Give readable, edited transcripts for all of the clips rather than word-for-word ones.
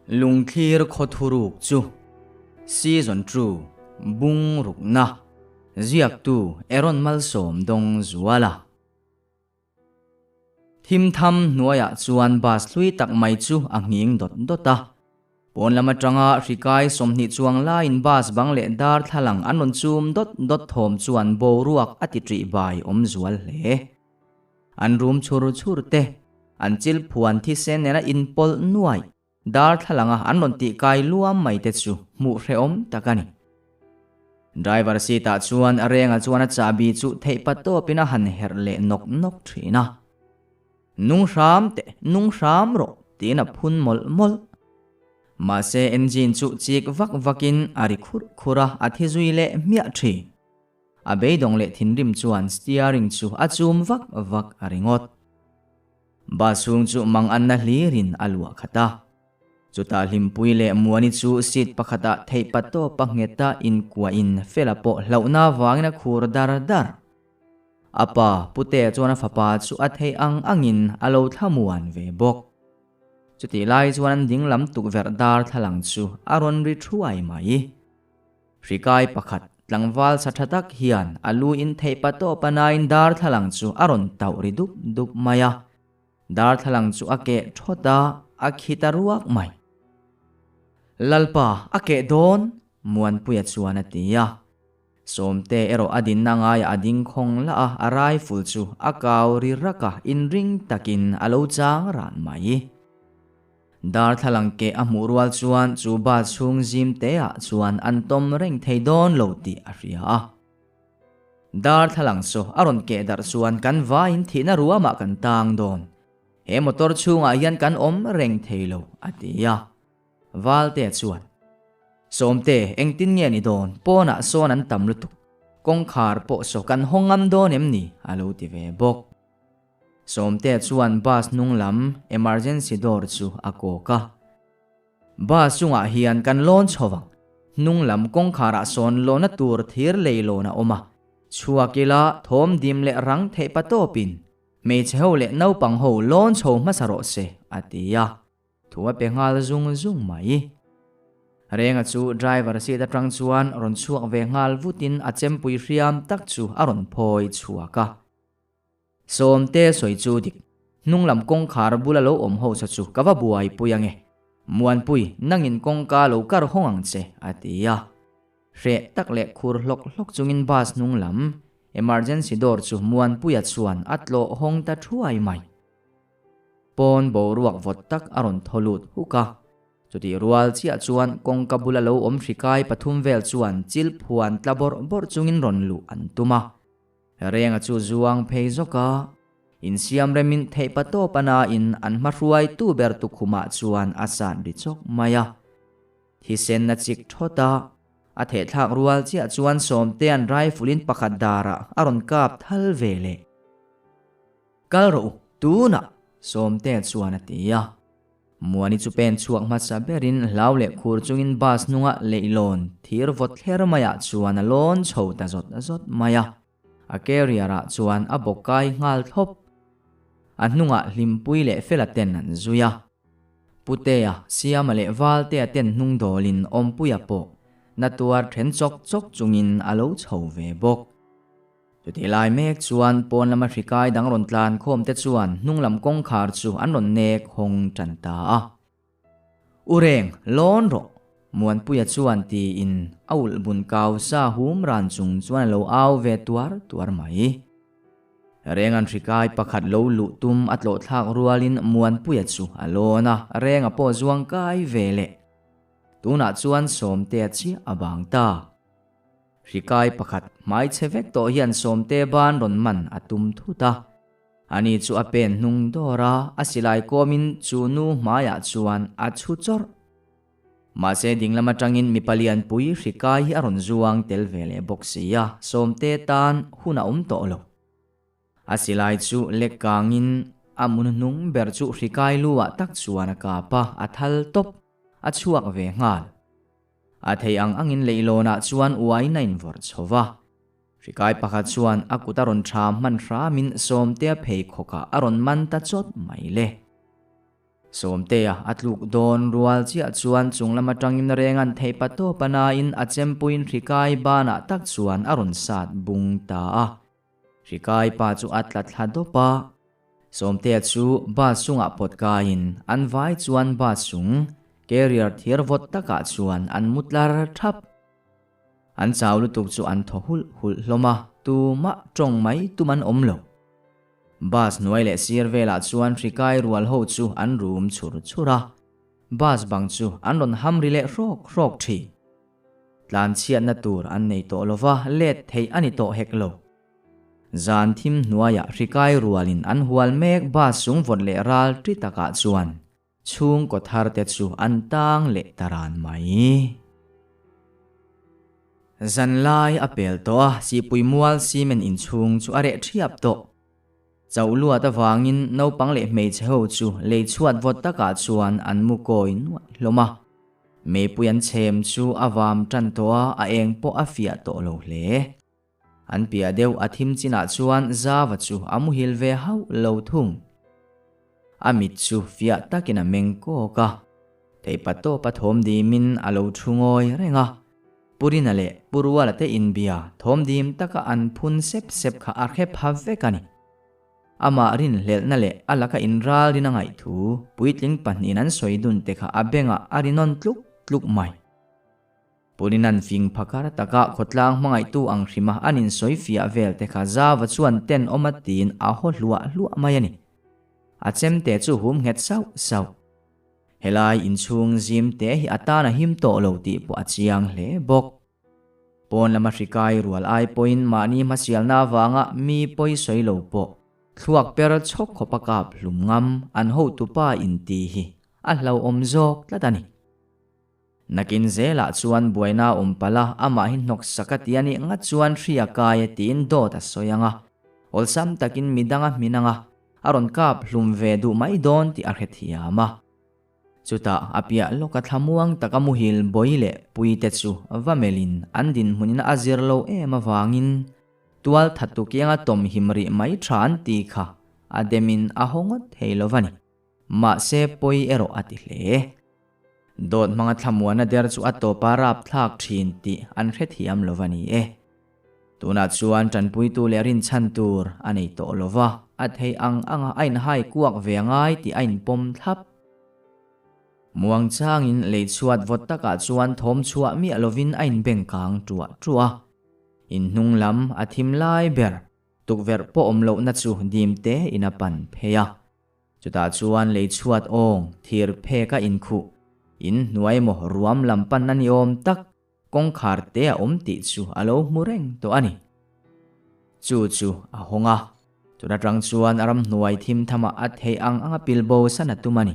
Lungthlir khawthuruk chu Season 2 Bung rukna Ziaktu Aaron Malsawm Dawng Zuala. Thim tham hnuaiah chuan bus hlui tak mai chu a nghing dawt dawt a. Pawn lam atanga hri kai 20 chuang laiin bus bang leh darthlalang an rawn chum dawt dawt thawm chuan boruak a ti ṭih bai awm zual hle. An rum chhur chhur te, an chil phuan thisen nena inpawlh nuaih darthlalanga an rawn tih kai luam mai te chu hmuh hrehawm tak a ni. Driver seat ah chuan Renga chuan a chahbi chu theih pa tawpin a han herh leh nawk nawk thin a. Nung hram teh, nung hram rawh tiin a phun mawlh mawlh. Mahse engine chu chik vak vakin a ri khurh khurh a, a thi zui leh hmiah thin. A beidawng leh thinrim chuan steering chu a chum vak vak a ringawt. Bus chhung chu mang anna hlirin a luah khat a. Chutah Hlimpui leh Muani chu seat pakhatah theih pa tawp a nghet a inkuahin Fela pawh hlauhna avangin a khur dar dar. A pa Putea chuan a fapa chu a theih ang angin a lo thlamuan ve bawk. Chutih lai chuan an dinglam tukverh darthlalang chu a rawn ri thuai mai. Hrikai pakhat tlangval sa tha tak hian a lu in theih pa tawp a nain darthlalang chu a rawn tauh ri dup dup mai a. Darthlalang chu a keh thawt a, a khi ta ruak mai. Lalpa, a keh dawn? Muanpuia chuan a ti a. Sawmte erawh a dinna ngaiah a ding khawng lah a, a rifle chu a kau ri rak a, inring takin a lo chang ran mai. Darthlalang keh a hmuh rual chuan chu bus chhung zim te ah chuan an tawm reng thei dawn lo tih a hria a. Darthlalang saw a rawn keh darh chuan kan vaiin thihna ruamah kan tang dawn. He motor chhungah hian kan awm reng thei lo, a ti a. Valtea chuan, Sawmte, engtin nge ni dawn? Pawnah sawn an tam lutuk. Kawngkhar pawh saw kan hawng ngam dawn em ni? a lo ti ve bawk. Sawmtea chuan bus hnung lam emergency door chu a kawk a. Bus chungah hian kan lawn chho vang. Hnung lam kawngkharah sawn lawna tur thir lei lawn a awm a. Chhuak ila thawm dim leh rang theih pa tawpin hmeichhe ho leh naupang ho lawn chho hmasa rawh se, a ti a. Thu a pe nghal zung zung mai. Renga chu driver seat atang chuan rawn chhuak ve nghal vutin a chempui hriam tak chu a rawn phawi chhuak a. Sawmte sawi chu dik. Hnung lam kawngkhar bula lo awm ho sa chu ka va buai pui ange. Muanpui, nangin kawngka lo kar hawng ang che, a ti a. Hreh tak leh khur hlawk hlawk chungin bus hnung lam, emergency door chu Muanpuia chuan a tlawh hawng ta thuai mai. Pawn boruak vawt tak a rawn thaw lut huk a. Chutih rual chiah chuan kawngka bula lo awm hrikai pathum vel chuan chil phuan tla bawrh bawrh chungin rawn luh an tum a. Renga chu zuang phei zawk a, insiam remin theih pa tawp a nain an hma hruaitu ber tukhumah chuan a san ri chawk mai a. Thisen a chik thawt a, a thehthlak rual chiah chuan Sawmtea'n rifle in pakhat darah a rawn kap thal ve leh. Kal rawh u, tunah! Sawmtea chuan a ti a. Muani chu pen chhuak hmasa berin hlau leh khur chungin bus hnunga leihlawn thir vawt thler maiah chuan a lawn chho ta zawt zawt mai a. A carrier ah chuan a bawk kai nghal thlawp. A hnungah Hlimpui leh Fela ten an zui a. Putea, Siama leh Valtea ten hnung dawlin Awmpuia pawh na tuar then chawk chawk chungin a lo chho ve bawk. Chutih lai mek chuan pawn lama hri kai dang rawn tlan khawm te chuan hnung lam kawngkhar chu an rawn nek hawng tan ta a. U reng, lawn rawh! Muanpuia chuan tiin a ulh bun kau sa hum ran chung chuan a lo au ve tuar tuar mai. Rengan hri kai pakhat lo luh tum a tlawh thlak rualin Muanpuia chu a lawn a, Renga pawh zuang kai ve leh. Tunah chuan Sawmtea chiah a bang ta. Hrikai pakhat hmai chhe vek tawh hian Sawmte ban rawn man a tum thut a. Ani chu a pen hnung dawr a, a silai kawmin chu nu hmaiah chuan a chhu chawrh. Mahse dinglam atangin mipa lianpui hrikai hi a rawn zuang tel ve leh bawk si a, Sawmte tan hun a awm tawh lo. A silai chu lek kangin a mun hnung ber chu hrikai lu ah tak chuan a kap a, a thal tawp, a chhuak ve nghal. A thei ang angin leihlawnah chuan uain a invawrh chho va. Hrikai pakhat chuan a kut a rawn tha hman hramin Sawmtea pheikhawkah a rawn man ta chawt mai le. Sawmtea a tluk dawn rual chiah chuan chung lam atangin reng an theih pa tawp a nain a chempuiin hrikai banah tak chuan a rawn sat bung ta a. Hrikai pa chu a tla thla dawp a. Sawmtea chu bus chungah pawt kaiin an vai chuan bus chung carrier thir vawt takah chuan an mu tlar thap. An chau lutuk chu an thaw hulh hulh hlawm a, tumah tawng mai tum an awm lo. Bus hnuai leh sir velah chuan hri kai rual ho chu an rum chhur chhur a, bus bang chu an rawn ham ri leh hrawk hrawk thin. Tlan chhiatna tur an nei tawh lova, let theih a ni tawh hek lo. Zan thim hnuaiah hri kai rualin an hual mek bus sung vawt leh ral ṭi takah chuan Chhungkaw thar te chu an tang leh ta ran mai. Zanlai a pel tawh a, Sihpui mual cement inchhung chu a reh thiap tawh. Chauh luat avangin naupang leh hmeichhe ho chu lei chhuat vawt takah chuan an mu kawi nuaih hlawm a. Meipui an chhem chu a vam tan tawh a, a eng pawh a fiah tawh lo hle. An piah deuh a thim chinah chuan Zava chu a muhil ve hauh lo thung. A mit chu fiah takin a meng kawk a, theihpa tawpa thawm dimin a lo thu ngawi reng a. Purina leh Puruala te inbia thawm dim taka an phun sep sep kha a hre pha vek a ni. Amah rinhlelhna leh a laka inralrin a ngaih thu puitling pahnihin an sawi dun te kha a bengah a ri nawn tluk tluk mai. Purinan fing phakar taka khawtlang hmangaihtu ang hrima an insawi fiah vel te kha Zava chuan ten awm a tiin a haw hluah hluah mai a ni. A chemte chu hum nghet sauh sauh. Helai inchhung zim te hi a tan a him tawh lo tih pawh a chiang hle bawk. Pawn lama hri kai rual ai pawhin mahni hmasialna avanga mi pawi sawi lo pawh thluak per chhawk khawpa kap hlum ngam an hotupa inti hi a hlauhawm zawk tlat a ni. Nakin zelah chuan buaina a awm palh a, amah hi hnawk sak a ti a nih ngat chuan hri a kai a tiin dawt a sawi ang a. Awlsam takin midang a hmin ang a, a rawn kap hlum ve duh mai dawn tih a hrethiam a. Chutah a piah lawka thlamuang taka muhil bawi leh puite chu va melhin an dinhmunin a zir lo em avangin tual thattu kianga tawm him rih mai tha an ti kha a demin a haw ngawt thei lo va ni. Mahse pawi erawh a ti hle. Dawt hmanga thlamuana der chu a tawpa rapthlak thin tih an hrethiam lo va ni e. Tunah chuan tanpuitu leh rinchhan tur a nei tawh lo va, a theih ang anga a inhai kuak ve ngai tih a inpawm thlap. Muangchangin lei chhuat vawt takah chuan thawm chhuah miah lovin a inbeng kang ṭuah ṭuah a. Inhnung lam a thim lai ber, tukverh pawh awm lohna chu dim te in a pan phei a. Chutah chuan lei chhuat awng thir phek a inkhuh, in hnuai emaw ruam lam pan a ni awm tak, kawngkhar te a awm tih chu a lo hmu reng tawh a ni. Chu chu a hawng a, tun atang chuan a ramhnuai thim thamah a theih ang anga pilbo san a tum a ni.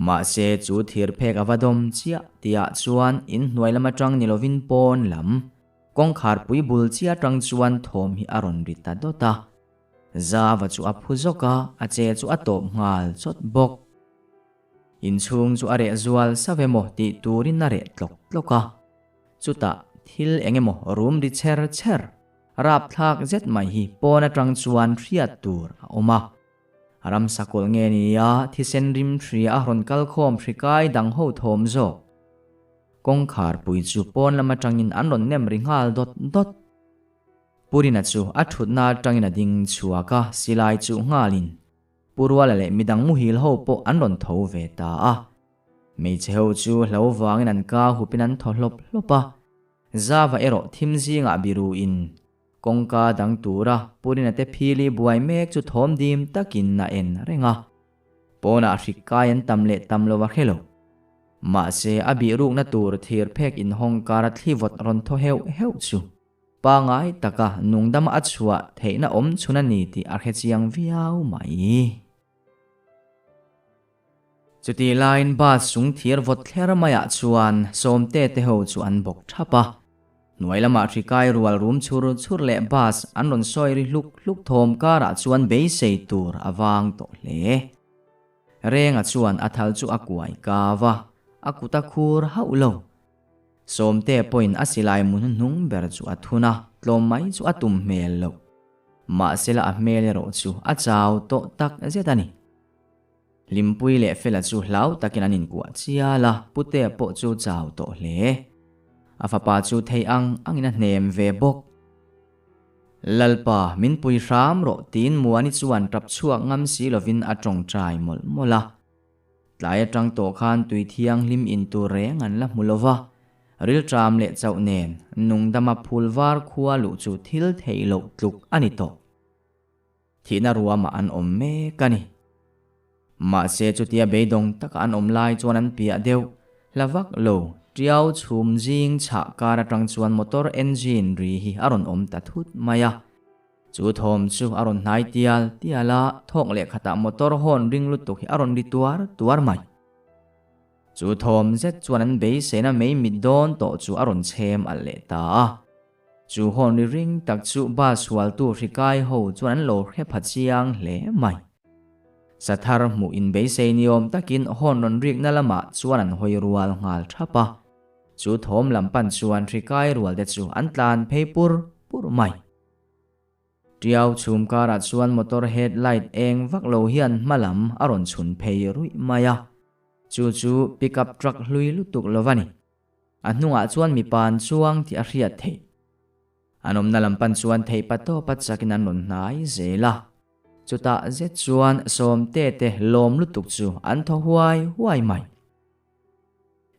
Mahse chu thir phek a va dawm chiah tihah chuan in hnuai lam atang ni lovin pawn lam, kawngkhar pui bul chiah atang chuan thawm hi a rawn ri ta dawt a. Zava chu a phu zawk a, a che chu a tawp nghal chawt bawk. Inchhung chu a reh zual sauh emaw tih turin a reh tlawk tlawk a. Chutah thil eng emaw rum ri chher chher, rapthlak zet mai hi pawn atang chuan hriat tur a awm a. Ramsa kawlh nge nia thisen rim hria a rawn kal khawm hri kai dang ho thawm zawk. Kawngkhar pui chu pawn lam atangin an rawn nem ri nghal dawt dawt. Purina chu a thutna atangin a ding chhuak a, silai chuh nghalin Pu Ruala leh midang muhil ho pawh an rawn tho ve ta a. Hmeichhe ho chu hlo vangin an ka hupin an thaw hlawp hlawp a, Zava erawh thim zingah biruin kawngka dang tura Purina te phili buai mek chu thawm dim takin a en reng a. Pawnah hrik kai an tam leh tam lo a hre lo. Mahse a bihrukna tur thir phek inhawng kara thli vawt rawn thaw heuh heuh chu. Pangai taka nungdama a chhuah theihna awm chhun a ni tih a hrechiang viau mai. Chutih laiin bus sung thir vawt thler maiah chuan Sawmte te ho chu an bawk thap a. Hnuai lamah hri kai rual rum chhur chhur leh bus an rawn sawi ri hluk hluk thawm karah chuan beisei tur a vang tawh hle. Renga chuan a thal chu a kuai kau a, a kut a khur hauh lo. Sawmte pawhin a silai mu hnuhnung ber chu a thun a, tlawm mai chu a tum hmel loh. Mahsela a hmel erawh chu a chau tawh tak zet a ni. Hlimpuii leh Fela chu hlau takin an inkuah chial a, Putea pawh chu chau tawh hle. A fapa chu thei ang angin a hnem ve bawk. Lalpa, min pui hram rawh tiin Muani chuan tap chhuak ngam si lovin a tawngtai mawlh mawlh a. Tlai atang tawh khan tui thianghlim in tur reng an la hmu lo va, rilṭam leh chauh nen nungdama phul var khua luh chu thil theih loh tluk a ni tawh. Thihna ruamah an awm mek a ni. Mahse chutia beidawng taka an awm lai chuan an piah deuh hla vak lo. Tiau chhum zing chhah kar atang chuan motor engine ri hi a rawn awm ta thut mai a. Chu thawm chu a rawn hnai tial tial a, thawk leh khatah motor hawn ring lutuk hi a rawn ri tuar tuar mai. Chu thawm zet chuan an beiseina mei mit dawn tawh chu a rawn chhem alh leh ta a. Chu hawn ri ring tak chu bus hualtu hri kai ho chuan an lo hre pha chiang hle mai. Sathar hmuh inbeisei ni awm takin hawn rawn rikna lamah chuan an hawi rual nghal thap a. Chu thawm lam pan chuan hri kai rual te chu an tlan phei pur pur mai. Tiau chhum karah chuan motor head light eng vak lo hian hma lam a rawn chhun phei ruih mai a. Chu chu pick up truck hlui lutuk lo va ni. A hnungah chuan mipa an chuang tih a hriat theih. An awmna lam pan chuan theih pa tawp a chakin an rawn hnai zel a. Chutah zet chuan Sawmte te lawm lutuk chu an thaw huai huai mai.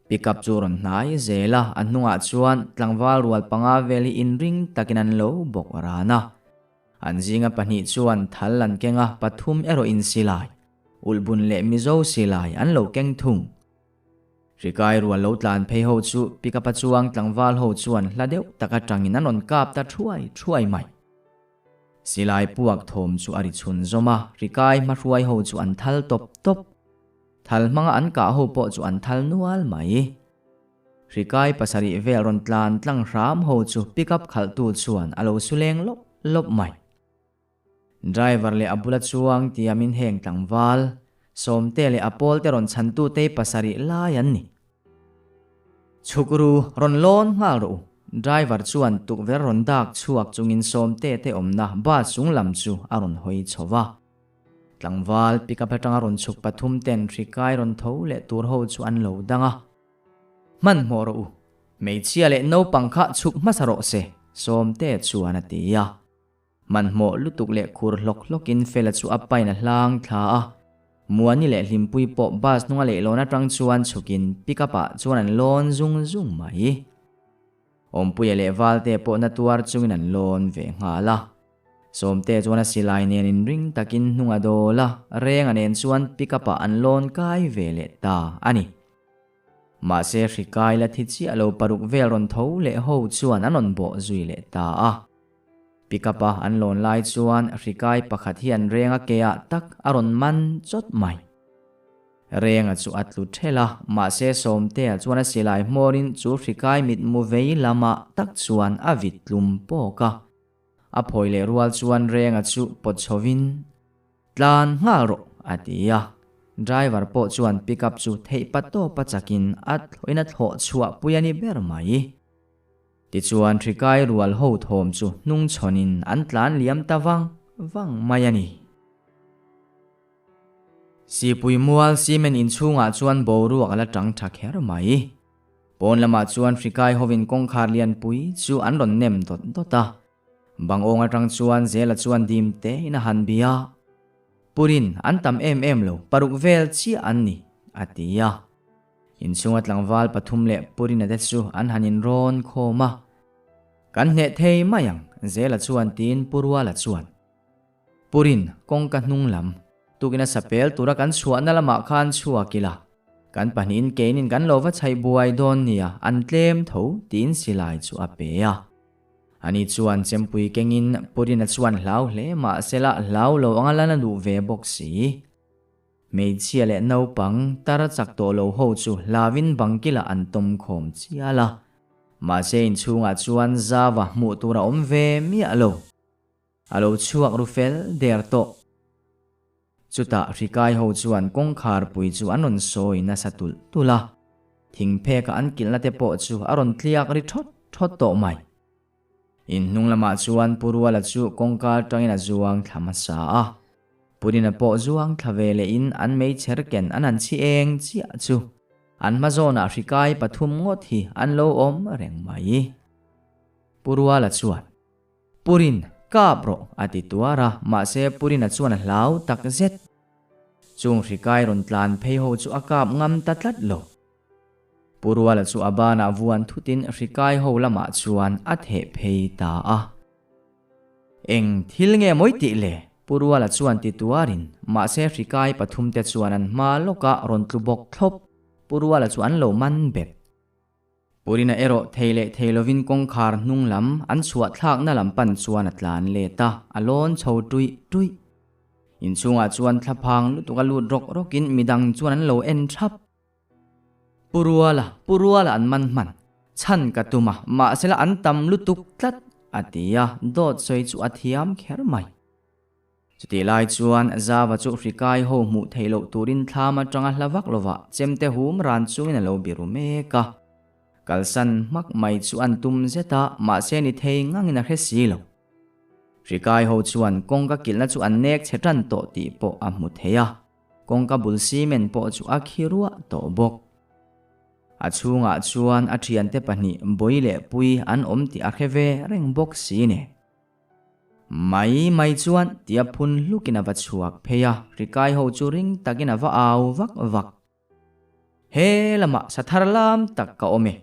Pickup chu rawn hnai zel a, a hnungah chuan tlangval rual panga vel hi inring takin an lo bawk ran a. An zinga pahnih chuan thal an keng a, pathum erawh insilai, ulhbun leh Mizo silai an lo keng thung. Hrikai rual lo tlan phei ho chu pickup a chuang tlangval ho chuan hla deuh tak atangin an rawn kap ta thuai thuai mai. Silai puak thawm chu a ri chhun zawm a, hrikai hmahruai ho chu an thal tawp tawp. Thal hmanga an kah ho pawh chu an thal nual mai. Hrikai pasarih vel rawn tlan tlang hram ho chu pickup khalhtu chuan a lo su leng lawp lawp mai. Driver leh a bula chuang tiamin heng tlangval, Sawmte leh a pawlte rawn chhantute pasarih lai an ni. Chhuk ru, rawn lawn nghal rawh u. Driver chuan tukverh rawn dak chhuak chungin Sawmte te awmna bus chung lam chu a rawn hawi chho va. Tlangval pickup atanga rawn chhuk pathum ten hri kai rawn tho leh tur ho chu an lo dang a. Hmanhmawh rawh u, hmeichhia leh naupang kha chhuk hmasa rawh se, Sawmte chuan a ti a. Hmanhmawh lutuk leh khur hlawk hlawkin Fela chu a pain a hlang thla a. Muani leh Hlimpuii pawh bus hnunga leihlawn atang chuan chhukin pick up ah chuan an lawn zung zung mai. Awmpuia leh Valte pawh na tuar chungin an lawn ve nghal a. Sawmte chuan a silai nen inring takin hnung a dawl a, Renga nen chuan pick up ah an lawn kai ve leh ta a ni. Mahse hri kai la thi chiah lo paruk vel rawn tho leh ho chuan an rawn bawh zui leh ta a. Pickup a an lawn lai chuan hrikai pakhat hian Renga ke ah tak a rawn man chawt mai. Renga chu a tlu ṭhelh a, mahse Sawmtea chuan a silai hmawrin chu hrikai mitmu vei lamah tak chuan a vit tlum pawk a. A phawi leh rual chuan Renga chu pawt chhovin, Tlan nghal rawh, a ti a. Driver pawh chuan pickup chu theih pa tawpa chakin a thlawhin a thlawh chhuah pui a ni ber mai. Tichuan hrikai rual ho thawm chu hnung chhawnin an tlan liam ta vang vang mai a ni. Sipui mual cement inchhungah chuan boruak a la tang tha kher mai. Pawn lamah chuan hrikai hovin kawngkhar lianpui chu an rawn nem dawt dawt a. Bangawng atang chuan Zela chuan dim tein a han bia. Purin an tam em em lo, paruk vel chiah an ni, a ti a. Inchhunga tlangval pathum leh Purina te chu an han inrawn khawm a. Kan hneh thei mai ang, Zela chuan tiin Pu Ruala chuan. Purin, kawngka hnung lam, tukin a sapel tura kan chhuahna lamah khan chhuak ila, kan pahnihin keinin kan lo va chhaih buai dawn nia, an tlem tho, tiin silai chu a pe a. Ani chuan chempui kengin Purina chuan hlau hle mahsela hlau lo anga lan a duh ve bawk si. Hmeichhia leh naupang tar chak tawh lo ho chu hlauin bangkilah an tawm khawm chial a. Mahse inchhungah chuan Zava hmuh tur a awm ve miah lo. A lo chhuak ru fel der tawh. Chutah hrikai ho chuan kawngkhar pui chu an rawn sawi nasa tulh tulh a. Thingpheka an kilhna te pawh chu a rawn tliak ri thawt thawt tawh mai. Inhnung lamah chuan Pu Ruala chu kawngka atangin a zuang thla hmasa a. Purina pawh zuang thla ve lehin an meichher ken an han chhi eng chiah chu an hma zawnah hri kai pathum ngawt hi an lo awm reng mai. Pu Ruala chuan, Purin, kap rawh a ti tuar a, mahse Purina chuan a hlau tak zet. Chung hri kai rawn tlan phei ho chu a kap ngam ta tlat lo. Pu Ruala chu a banah vuan thutin hri kai ho lamah chuan a theh phei ta a. Eng thil nge mawi tih le? Pu Ruala chuan ti tuarin, mahse hri kai pathumte chuan an hma lawkah rawn tlu bawk thlawp. Pu Ruala chu an lo man bet. Purina erawh thei leh thei lovin kawngkhar hnung lam an chhuah thlakna lam pan chuan a tlan let a, a lawn chho tuih tuih. Inchhungah chuan thlaphang lutuk a lut rawk rawkin midang chuan an lo en thap. Pu Ruala, Pu Ruala an man hman. Chhan ka tum a, mahsela an tam lutuk tlat, a ti a, dawt sawi chu a thiam kher mai. Chutih lai chuan Zava chu hri kai ho hmuh theih loh turin thlam atanga hla vak lovah chemte hum ran chungin a lo biru mek a. Kalsan hmak mai chu an tum zet a, mahse ni thei ngangin a hre si lo. Hri kai ho chuan kawngka kilhna chu an nek chhe tan tawh tih pawh a hmu thei a, kawngka bul cement pawh chu a khi ruah tawh bawk. A chhungah chuan a thiante pahnih Bawi leh Pui an awm tih a hre ve reng bawk si ne. Mai mai chuan tia phun hlukin a va chhuak phei a, hrikai ho chu ring takin a va au vak vak. He lamah sa thar lam tak ka awm e,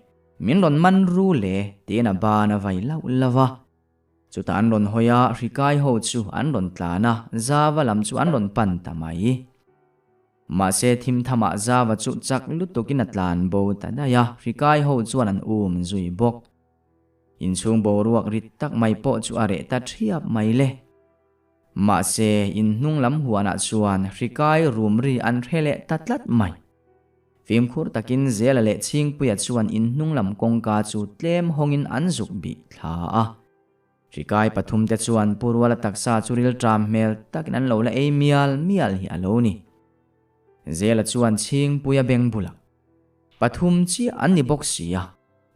min rawn man ru le tiin a ban a vai lauh lauh a. Chutah an rawn hawi a, hrikai ho chu an rawn tlan a, Zava lam chu an rawn pan ta mai. Mahse thim thamah Zava chu chak lutukin a tlan bo ta daih a, hrikai ho chuan an um zui bawk. Inchhung boruak rit tak mai pawh chu a reh ta thiap mai le. Mahse, in hnung lam huanah chuan hrikai rum ri an hre leh ta tlat mai. Fimkhur takin Zela leh Chhingpuia chuan in hnung lam kawngka chu tlem hawngin an zuk bih thla a. Hrikai pathumte chuan Pu Ruala taksa chu rilṭam hmel takin an lo la ei mial mial hi a lo ni. Zela chuan Chhingpuia beng bulah, Pathum chiah an ni bawk si a.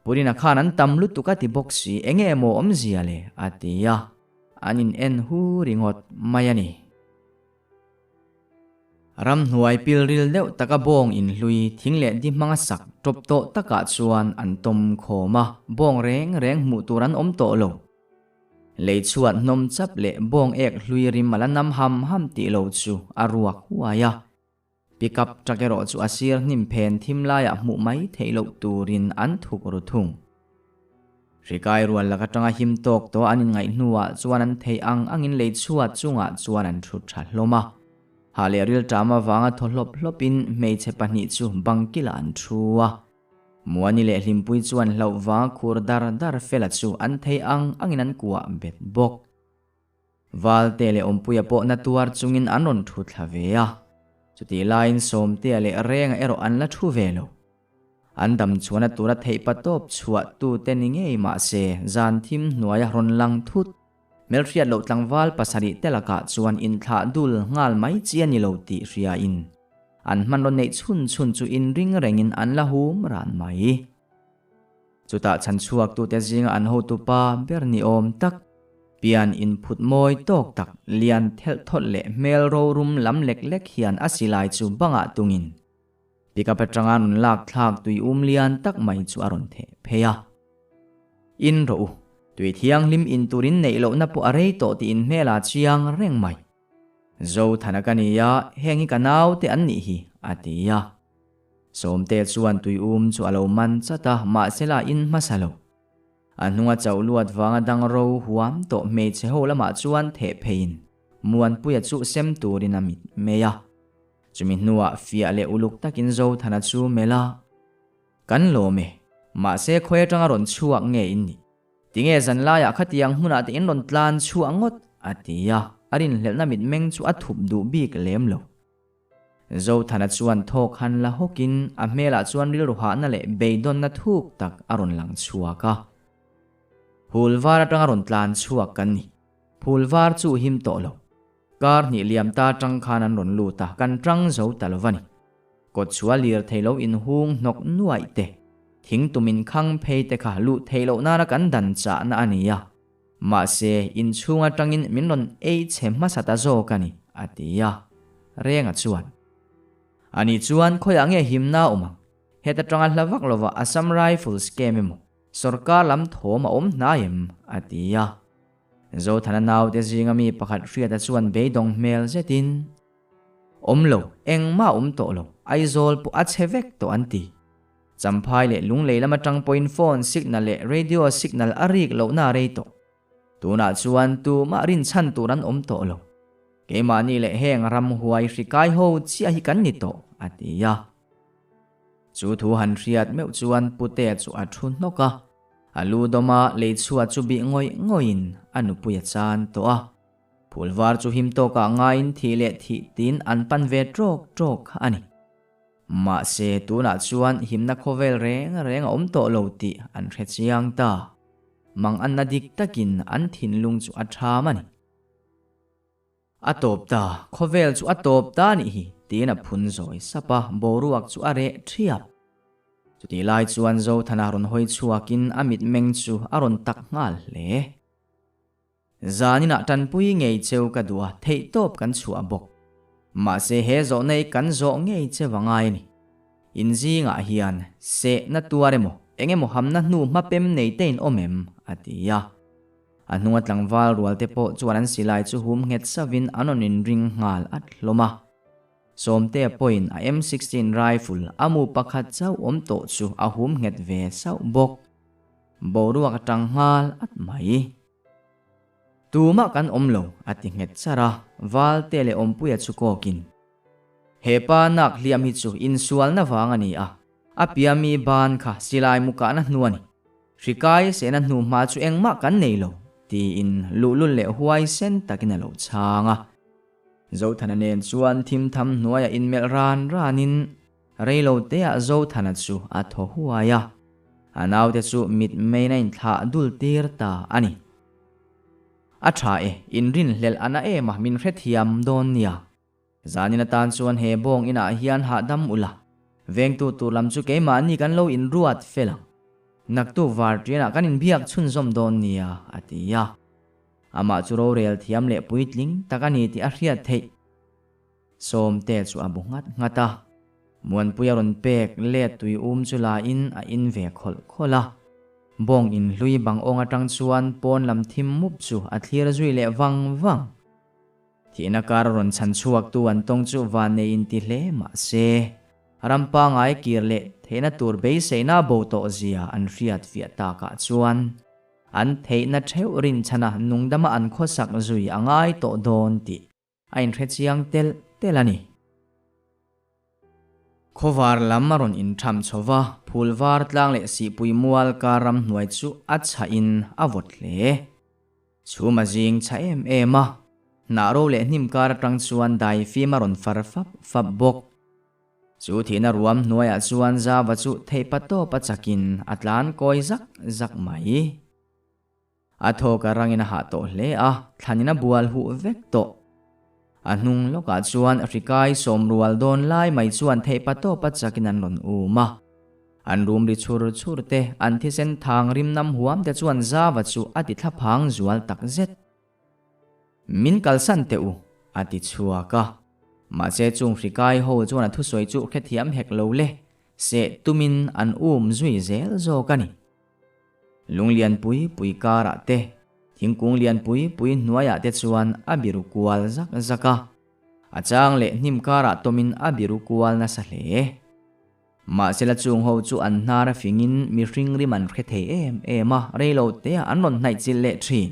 Purina khan an tam lutuk a ti bawk si, enge emaw awmzia le? a ti a, an in en hu ringawt mai a ni. Ramhnuai pilril deuh taka bawng inhlui thing leh di hmanga sak tawp tawh takah chuan an tawm khawm a, bawng reng reng hmuh tur an awm tawh lo. Lei chhuat hnawm chap leh bawng ek hlui rim a la nam ham ham tih lo chu a ruak huai a. Pickup truck erawh chu a sir hnim phen thim laiah hmuh mai theih loh turin an thuk ru thung. Hrikai rual lak atanga him tawk tawh an inngaih hnuah chuan an theih ang angin lei chhuat chungah chuan an thut tha hlawm a. Hah leh rilṭam avanga thaw hlawp hlawpin hmeichhe pahnih chu bangkilah an thu a. Muani leh Hlimpui chuan hlauh vanga khur dar dar fela chu an theih ang angin an kuah bet bawk. Valte leh Awmpuia pawh na tuar chungin an rawn thu thla ve a, chutih laiin Sawmtea leh Renga erawh an la thu ve lo. An dam chuan a tura theih pa tawp chhuah tute ni ngei mah se zan thim hnuaia rawn lang thut. Hmelhriat loh tlangval pasarih te lakah chuan inthlah dul nghal mai chi a ni lo tih hriain an hmanraw neih chhun chhun chu inring rengin an la hum ran mai. Chutah chhan chhuaktute zinga an hotupa ber ni awm tak, pian inphut mawi tawk tak, lian thelh thawlh leh hmel rorum lam lek lek hian a silai chu bangah tungin pickup atanga rawn lak thlak tui um lian tak mai chu a rawn theh phei a. In rawh u, tui thianghlim in turin neih lohna pawh a rei tawh tiin hmel a chiang reng mai. Zothana ka ni a, heng hi ka naute an nih hi, a ti a. Sawmte chuan tui um chu a lo man chat a, mahsela a in hmasa lo. A hnunga chauh luat vanga dang ro huam tawh hmeichhe ho lamah chuan theh pheiin Muanpuia chu sem turin a mit mai a. Chumi hnuah fiah leh uluk takin Zothana chu melh a, Kan lawm e, mahse khawi atanga rawn chhuak nge in nih? Tinge zanlaiah khatiang hmunah te in rawn tlan chhuah ngawt? a ti a, a rinhlelhna mitmeng chu a thup duh bik lem lo. Zothana chuan thawk han la hawkin a hmelah chuan rilru hahna leh beidawnna thuk tak a rawn lang chhuak a. Phul var atanga rawn tlan chhuak kan ni. Phul var chu him tawh lo. Kar hnih liam ta tang khan an rawn lut a, kan tang zo ta lo va ni. Kawt chhuah lir thei lo inhung hnawk nuaih te, thing tum inkhang phei te kha luh theih loh nana kan dan chahna a ni a. Mahse, inchhung atangin min rawn ei chhe hmasa ta zawk a ni, a ti a. Renga chuan, Ani chuan khawiah nge himna awm ang? Heta tanga hla vak lova Assam Rifles camp emaw, sorkar lam thawm a awm hnai em? a ti a. Zothana naute zinga mi pakhat hriata chuan beidawng hmel zetin, Awm lo, engmah a awm tawh lo, Aizawl pawh a chhe vek tawh an ti. Champhai leh Lunglei lam atang pawhin phone signal leh radio signal a rik lohna a rei tawh. Tunah chuan tumah rinchhan tur an awm tawh lo. Keimahni leh heng ramhuai hri kai ho chiah hi kan ni tawh, a ti a. Chu thu han hriat meuh chuan Putea chu a thu hnawk a, a lu dawma lei chhuat chu bih ngawih ngawihin a nupui a chan tawh a. Phul var chu him tawkah ngaiin thih leh thih tiin an pan ve trawk trawk kha a ni. Mahse tunah chuan himna khawvel reng reng a awm tawh lo tih an hre chiang ta. Mang anna dik takin an thinlung chu a ṭham a ni. A tawp ta, khawvel chu a tawp ta nih hi, tiin a phun zawi sap a, boruak chu a reh ṭhiap. Chutih lai chuan Zothana rawn hawi chhuakin a mitmeng chu a rawn tak nghal hle. Zaninah tanpui ngei cheu ka duh a, theihtawp kan chhuah bawk. Mahse he zawhna hi kan zawh ngei che va ngai a ni. In zingah hian sehna tuar emaw, eng emaw hamna hnu hmapem nei te in awm em? a ti a. A hnunga tlangval rual te pawh chuan an silai chu hum nghet savin an rawn inring nghal at hlawm a. Sawmtea pawhin a M 16 rifle a mu pakhat chauh awm tawh chu a hum nghet ve sauh bawk. Boruak a tang nghal at mai. Tumah kan awm lo, a ti nghet char a, Valte leh Awmpuia chu kawkin. He pa nak hliam hi chu insualna vang a ni a, a piami ban kha silai mu kahna hnu a ni. Hri kai sehna hnu hma chu engmah kan nei lo, tiin luhlul leh huaisen takin a lo chhang a. Zothana nen chuan thimtham hnuaiah inmelh ran ranin reilo teah Zothana chu a thaw huai a, a naute chu mitmeiin a inthlah dul tir ta a ni. A tha e, inrinhlelh a na em a, min hrethiam dawn nia. Zanin atan chuan he bawng inah hian hahdam ula, vengtu tur lam chu keimahni kan lo inruat fel ang. Naktuk varṭianah kan inbiak chhunzawm dawn nia, a ti a. Amah chu rorel thiam leh puitling tak a ni tih a hriat theih. Sawmte chu a bu nghat nghat a. Muanpuia rawn pek let tui um chu la in a in ve khawlh khawlh a. Bawng inhlui bang awng atang chuan pawn lam thim mup chu a thlir zui leh vang vang. Thihna kar rawn chhan chhuaktu an tawng chu van nei inti hle mah se, ram pangai kir leh theihna tur beiseina bo tawh zia an hriat fiah takah chuan an theihna theuh rinchhana nungdama an khawsak zui a ngai tawh dawn tih a inhre chiang telh telh a ni. Khawvar lam a rawn intham chho va, phul var tlang leh sihpui mual kar ramhnuai chu a chhah in a vawt hle. Chhum a zing chha em em a, hnah ro leh hnim kar atang chuan dai fim a rawn far fap fap bawk. Chu thihna ruam hnuaiah chuan Zava chu theihpa tawp a chakin a tlan kawi zak zak mai. A thawk a rangin a hah tawh hle a, thlanin a bual huh vek tawh. A hnung lawkah chuan hrikai sawmrual dawn lai mai chuan theihpa tawpa chakin an rawn um a. An rum ri chhur chhur te, an thisen thang rim nam huam te chuan Zava chu a ti thlaphang zual tak zet. Min kalsan teh u, a ti chhuak a. Mahse chung hrikai ho chuan a thusawi chu hrethiam hek lo le, seh tumin an um zui zel zawk a ni. Lung lian pui pui karah te, thingkung lian pui pui hnuaiah te chuan a biru kual zak zak a. A chang leh hnim karah tawmin a biru kual nasa hle. Mahsela chung ho chu an hnar a fingin mihring rim an hre thei em em a, reilo teah an rawn hnaih chilh leh thin.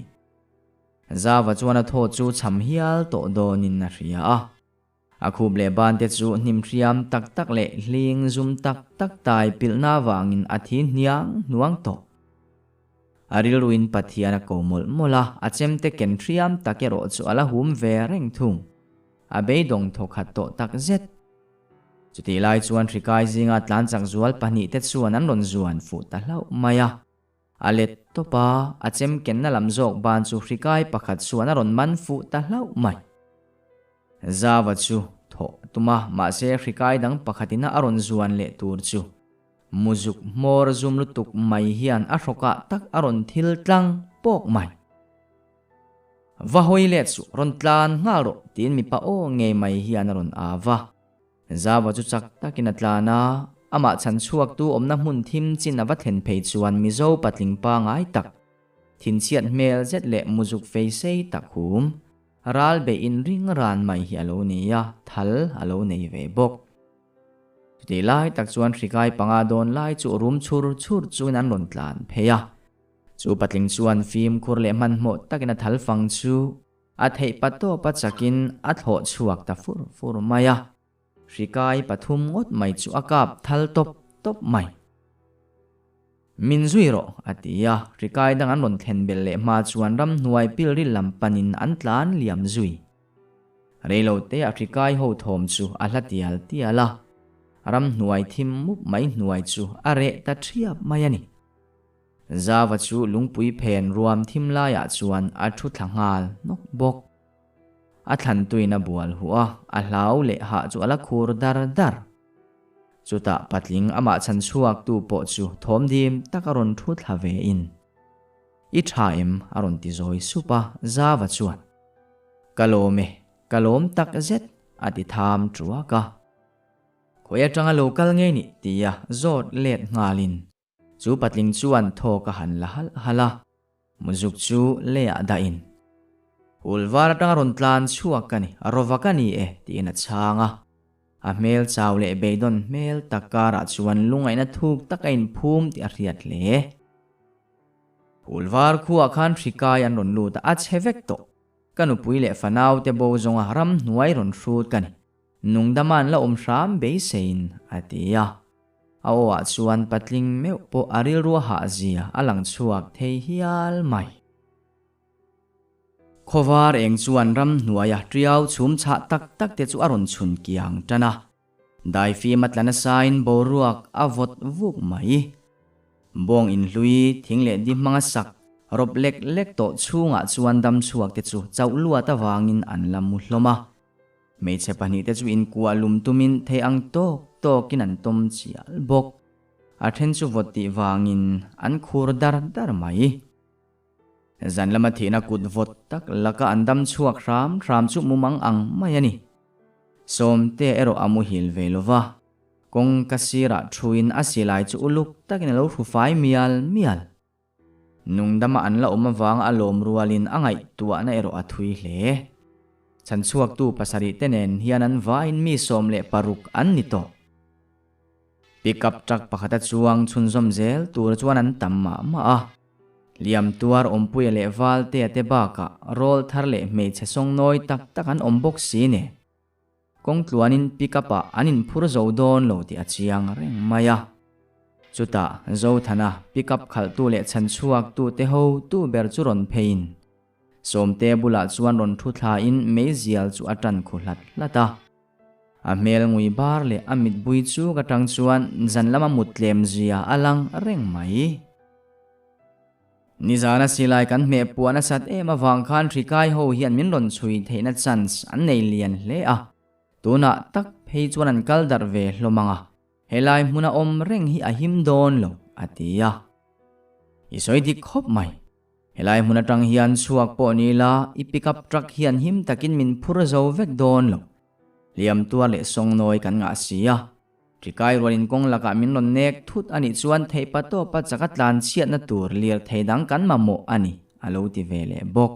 Zava chuan a thaw chu cham hial tawh dawnin a hria a. A khup leh ban te chu hnim hriam tak tak leh hling zum tak tak tai pilhna avangin a thi hniang hnuang tawh. A rilruin Pathian a ko mawlh mawlh a, a chemte ken hriam tak erawh chu a la hum ve reng thung. A beidawng thawkhat tawh tak zet. Chutih lai chuan hrikai zinga tlanchak zual pahnihte chuan an rawn zuan fuh ta hlauh mai a. A let tawp a, a chem kenna lam zawk ban chu hrikai pakhat chuan a rawn man fuh ta hlauh mai. Zava chu thawh a tum a, mahse hrikai dang pakhatin a rawn zuan leh tur chu muzuk hmawr zum lutuk mai hian a hrawkah tak a rawn thil tlang pawk mai. Va hawi let suh, rawn tlan nghal rawh, tiin mipa aw ngei mai hian a rawn au va. Zava chu chak takin a tlan a, amah chhan chhuaktu awmna hmun thim chin a va thlen phei chuan Mizo patling pangai tak, thinchhiat hmel zet leh muzuk fei sei tak hum, ral beih inring ran mai hi a lo ni a, thal a lo nei ve bawk. Chutih lai tak chuan hrikai panga dawn lai chu rum chhur chhur chungin an rawn tlan phei a. Chu patling chuan fimkhur leh hmanhmawh takin a thal fang chu a theih pa tawpa chakin a thlawh chhuak ta fur fur mai a. Hrikai pathum ngawt mai chu a kap thal tawp tawp mai. Min zui rawh, a ti a. Hrikai dang an rawn thlen belh leh hma chuan ramhnuai pilril lam panin an tlan liam zui. Reilote a hrikai ho thawm chu a hla tial tial a, ramhnuai thim mup mai hnuai chu a reh ta thiap mai a ni. Zava chu lungpui phen ruam thim laiah chuan a thu thla nghal nawk bawk. A thlan tuin a bual huh a, a hlau leh hah chu a la khur dar dar. Chutah patling amah chhan chhuak tu pawh chu thawm dim tak a rawn thu thla ve in. I tha em? a rawn ti zawi sup a, Zava chuan, Ka lawm e, ka lawm tak zet, a ti tham tuak a. Khawi atanga lo kal ngei nih? tia zawt let nghalin chu patling chuan thawk a han la halh halh a, muzuk chu leiah dahin, Hul var atanga rawn tlan chhuak ka ni, rawva ka ni e, tiin a chhang a. A hmel chau leh beidawn hmel tak karah chuan lungaihna thuk tak a inphum tih a hriat hle. Phul var khuaah khan hri kai an rawn lut a, a chhe vek tawh. Ka nupui leh fanau te bo zawnga ramhnuai rawn hrut ka ni. Nungdama an la awm hram beiseiin, a ti a. A awah chuan patling meuh pawh a rilru a hahzia a lang chhuak thei hial mai. Khawvar eng chuan ramhnuaia tiau chhum chhah tak tak te chu a rawn chhun kiang tan a. Daifim a tla nasain boruak a vawt vuk mai. Bawng inhlui thing leh di hmanga sak rawp lek lek tawh chhungah chuan dam chhuak te chu chauh luat avangin an la mu hlawm a. Hmeichhe pahnihte chu inkuah lum tumin thei ang tawk tawkin an tawm chial bawk. A then chu vawt tih vangin an khur dar dar mai. Zan lama thihna kut vawt tak laka an dam chhuak hram hram chu mumang ang mai a ni. Sawmte erawh a muhil ve lo va, kawngka sirah thuin a silai chu uluk takin a lo hru fai mial mial. Nungdama an la awm avanga a lawm rualin a ngaihtuahna erawh a thui hle. Chhanchhuaktu pasarih te nen hian an vain mi 16 an ni tawh. Pickup truck pakhata chuang chhunzawm zel tur chuan an tam mah mah a. Liam tuar awmpuia leh Valtea te bakah rawl thar leh hmeichhe sawngnawi tak tak an awm bawk si nen. Kawng tluanin pickup ah an inphur zo dawn lo tih a chiang reng mai a. Chutah Zothana pickup khalhtu leh chhanchhuaktu te ho tu ber chu rawn pheiin Sawmte bulah chuan rawn thu thlain meizial chu a tan khu hlat hlat a. A hmel ngui bar leh a mitbui chu ka tang chuan zan lama mut tlem zia a lang reng mai. Nizana silai kan hmeh puah nasat em avang khan hrikai ho hian min rawn chhui theihna chance an nei lian hle a, tunah tak phei chuan an kal darh ve hlawm ang a, helai hmuna awm reng hi a him dawn lo, a ti a. I sawi dik khawp mai. Helai hmun atang hian chhuak pawh ni la, i pickup truck hian him takin min phur zo vek dawn lo. Hliam tuar leh sawngnawi kan ngah si a. Ṭikai rualin kawng lakah min rawn nek thut a nih chuan theihpa tawpa chaka tlan chhiatna tur lirthei dang kan mamawh a ni, a lo ti ve leh bawk.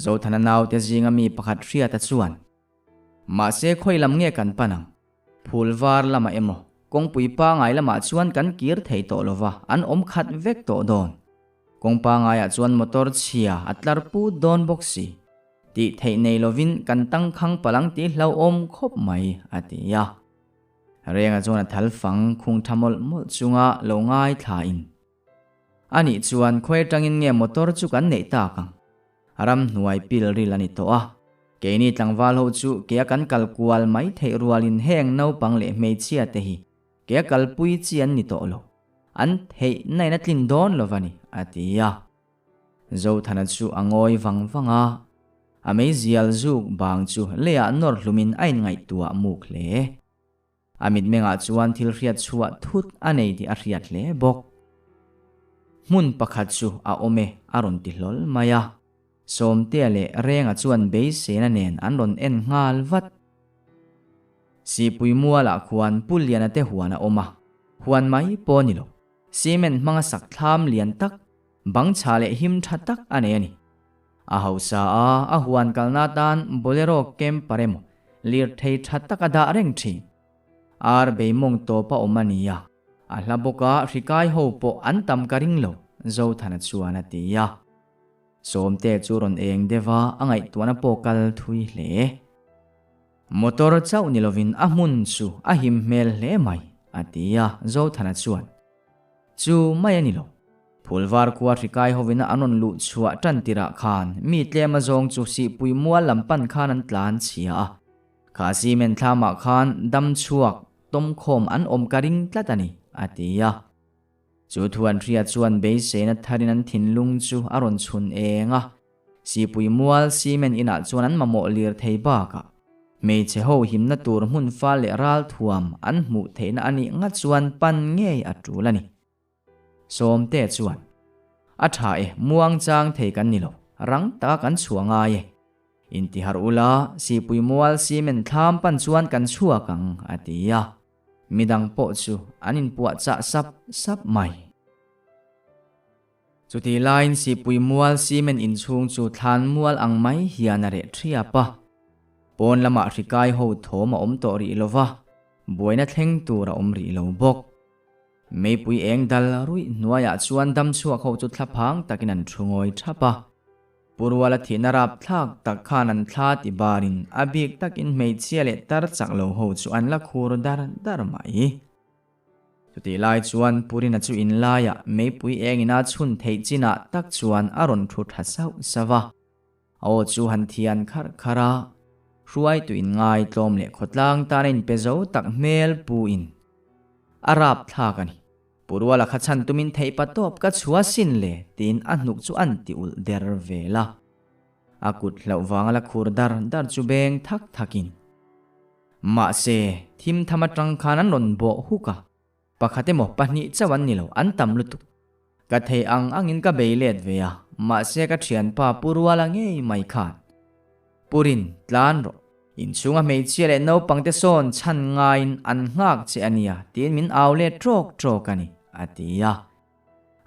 Zothana naute zinga mi pakhat hriata chuan, Mahse khawi lam nge kan pan ang? Phul var lamah emaw, kawngpui pangai lamah chuan kan kir thei tawh lova, an awm khat vek tawh dawn. Kawng pangaiah chuan motor chhia a tlar put dawn bawk si. Tih theih nei lovin kan tangkhang palang tih hlauhawm khawp mai, a ti a. Renga chuan a thal fang khung tha mawlh mawlh chunga lo ngaithlain, Anih chuan khawi atangin nge motor chu kan neih tak ang? Ramhnuai pil ril a ni tawh a. Keini tlangval ho chu kea kan kal kual mai theih rualin heng naupang leh hmeichhia te hi kea kalpui chi an ni tawh lo. An theih nain a tlin dawn lo va ni, a ti a. Zothana chu a ngawi vang vang a. A meizial zuk bang chu leiah nawr hlumin a inngaihtuah muk hle. A mitmengah chuan thil hriat chhuah thut a nei tih a hriat hle bawk. Hmun pakhat chu a awm e, a rawn ti hlawl mai a. Sawmtea leh Renga chuan beiseina nen an rawn en nghal vat. Sihpui mualah khuan Pu Liana te huan a awm a, huan mai pawh a ni lo. Cement hmanga sak thlam lian tak, bang chhah leh him tha tak a nei a ni. A hausa a, a huan kalna atan Bolero camper emaw lirthei tha tak a dah reng thin. Ar beimawng tawp a awm a nia, a hla bawka hrikai ho pawh an tam ka ring lo, Zothana chuan a ti a. Sawmte chu rawn eng deuh a, a ngaihtuahna pawh kal thui hle. Motor chauh ni lovin a hmun chu a him hmel hle mai, a ti a, Zothana chuan. Chu mai a ni lo. Phulvar khua hrikai hovina an rawn luh chhuah tan tirah khan mi tlem azawng chu Sihpui mual lam pan khan an tlan chhia a. Kha cement thlamah khan dam chhuak tawmkhawm an awm ka ring tlat a ni, a ti a. Chu thu an hriat chuan beiseina tharin an thinlung chu a rawn chhun eng a. Sipui mual cement inah chuan an mamawh lir thei bakah hmeichhe ho himna tur hmun fal leh ral thuam an hmuh theihna a nih ngat chuan pan ngei a tul a ni. Sawmte chuan, A tha e, muang chang thei kan ni lo, rang taka kan chhuah ngai e. Intiharh ula, Sipui mual cement thlam pan chuan kan chhuak ang, a ti a. Midang pawh chu an inpuah chah sap sap mai. Chutih laiin Sipui mual cement inchhung chu thlan mual ang mai hian a reh thiap a. Pawn lamah hrikai ho thawm a awm tawh rih lo va, buaina thleng tur a awm rih lo bawk. Meipui eng dal ruih hnuaiah chuan damchhuak ho chu thlaphang takin an thu ngawi thap a. Pu Ruala thihna rapthlak tak khan an thla ti barin a bik takin hmeichhia leh tar chak lo ho chu an la khur dar dar mai. Chutih lai chuan Purina chu inlaiah meipui engin a chhun theih chinah tak chuan a rawn thu tha sauh sauh a. A aw chu han thian kharh kharh a, hruaitu in ngaitlawm leh khawtlang tan a inpe zo tak hmel pu in a rap thlak a ni. Pu Ruala kha chhan tumin theih pa tawp ka chhua sin le tiin a hnuk chu an ti ulh der vel a. A kut hlauh vanga la khur dar dar chu beng thak thakin. Mahse, thim tham atang khan an rawn bawh huk a, pakhat emaw pahnih chauh an ni lo, an tam lutuk. Ka thei ang angin ka bei let ve a, mahse ka thianpa Pu Ruala ngei mai khan, Pu Rin, tlan rawh. Inchhunga hmeichhia leh naupangte sawn chhan ngaiin an nghak che a nia, tiin min au let trawk trawk a ni, a ti a.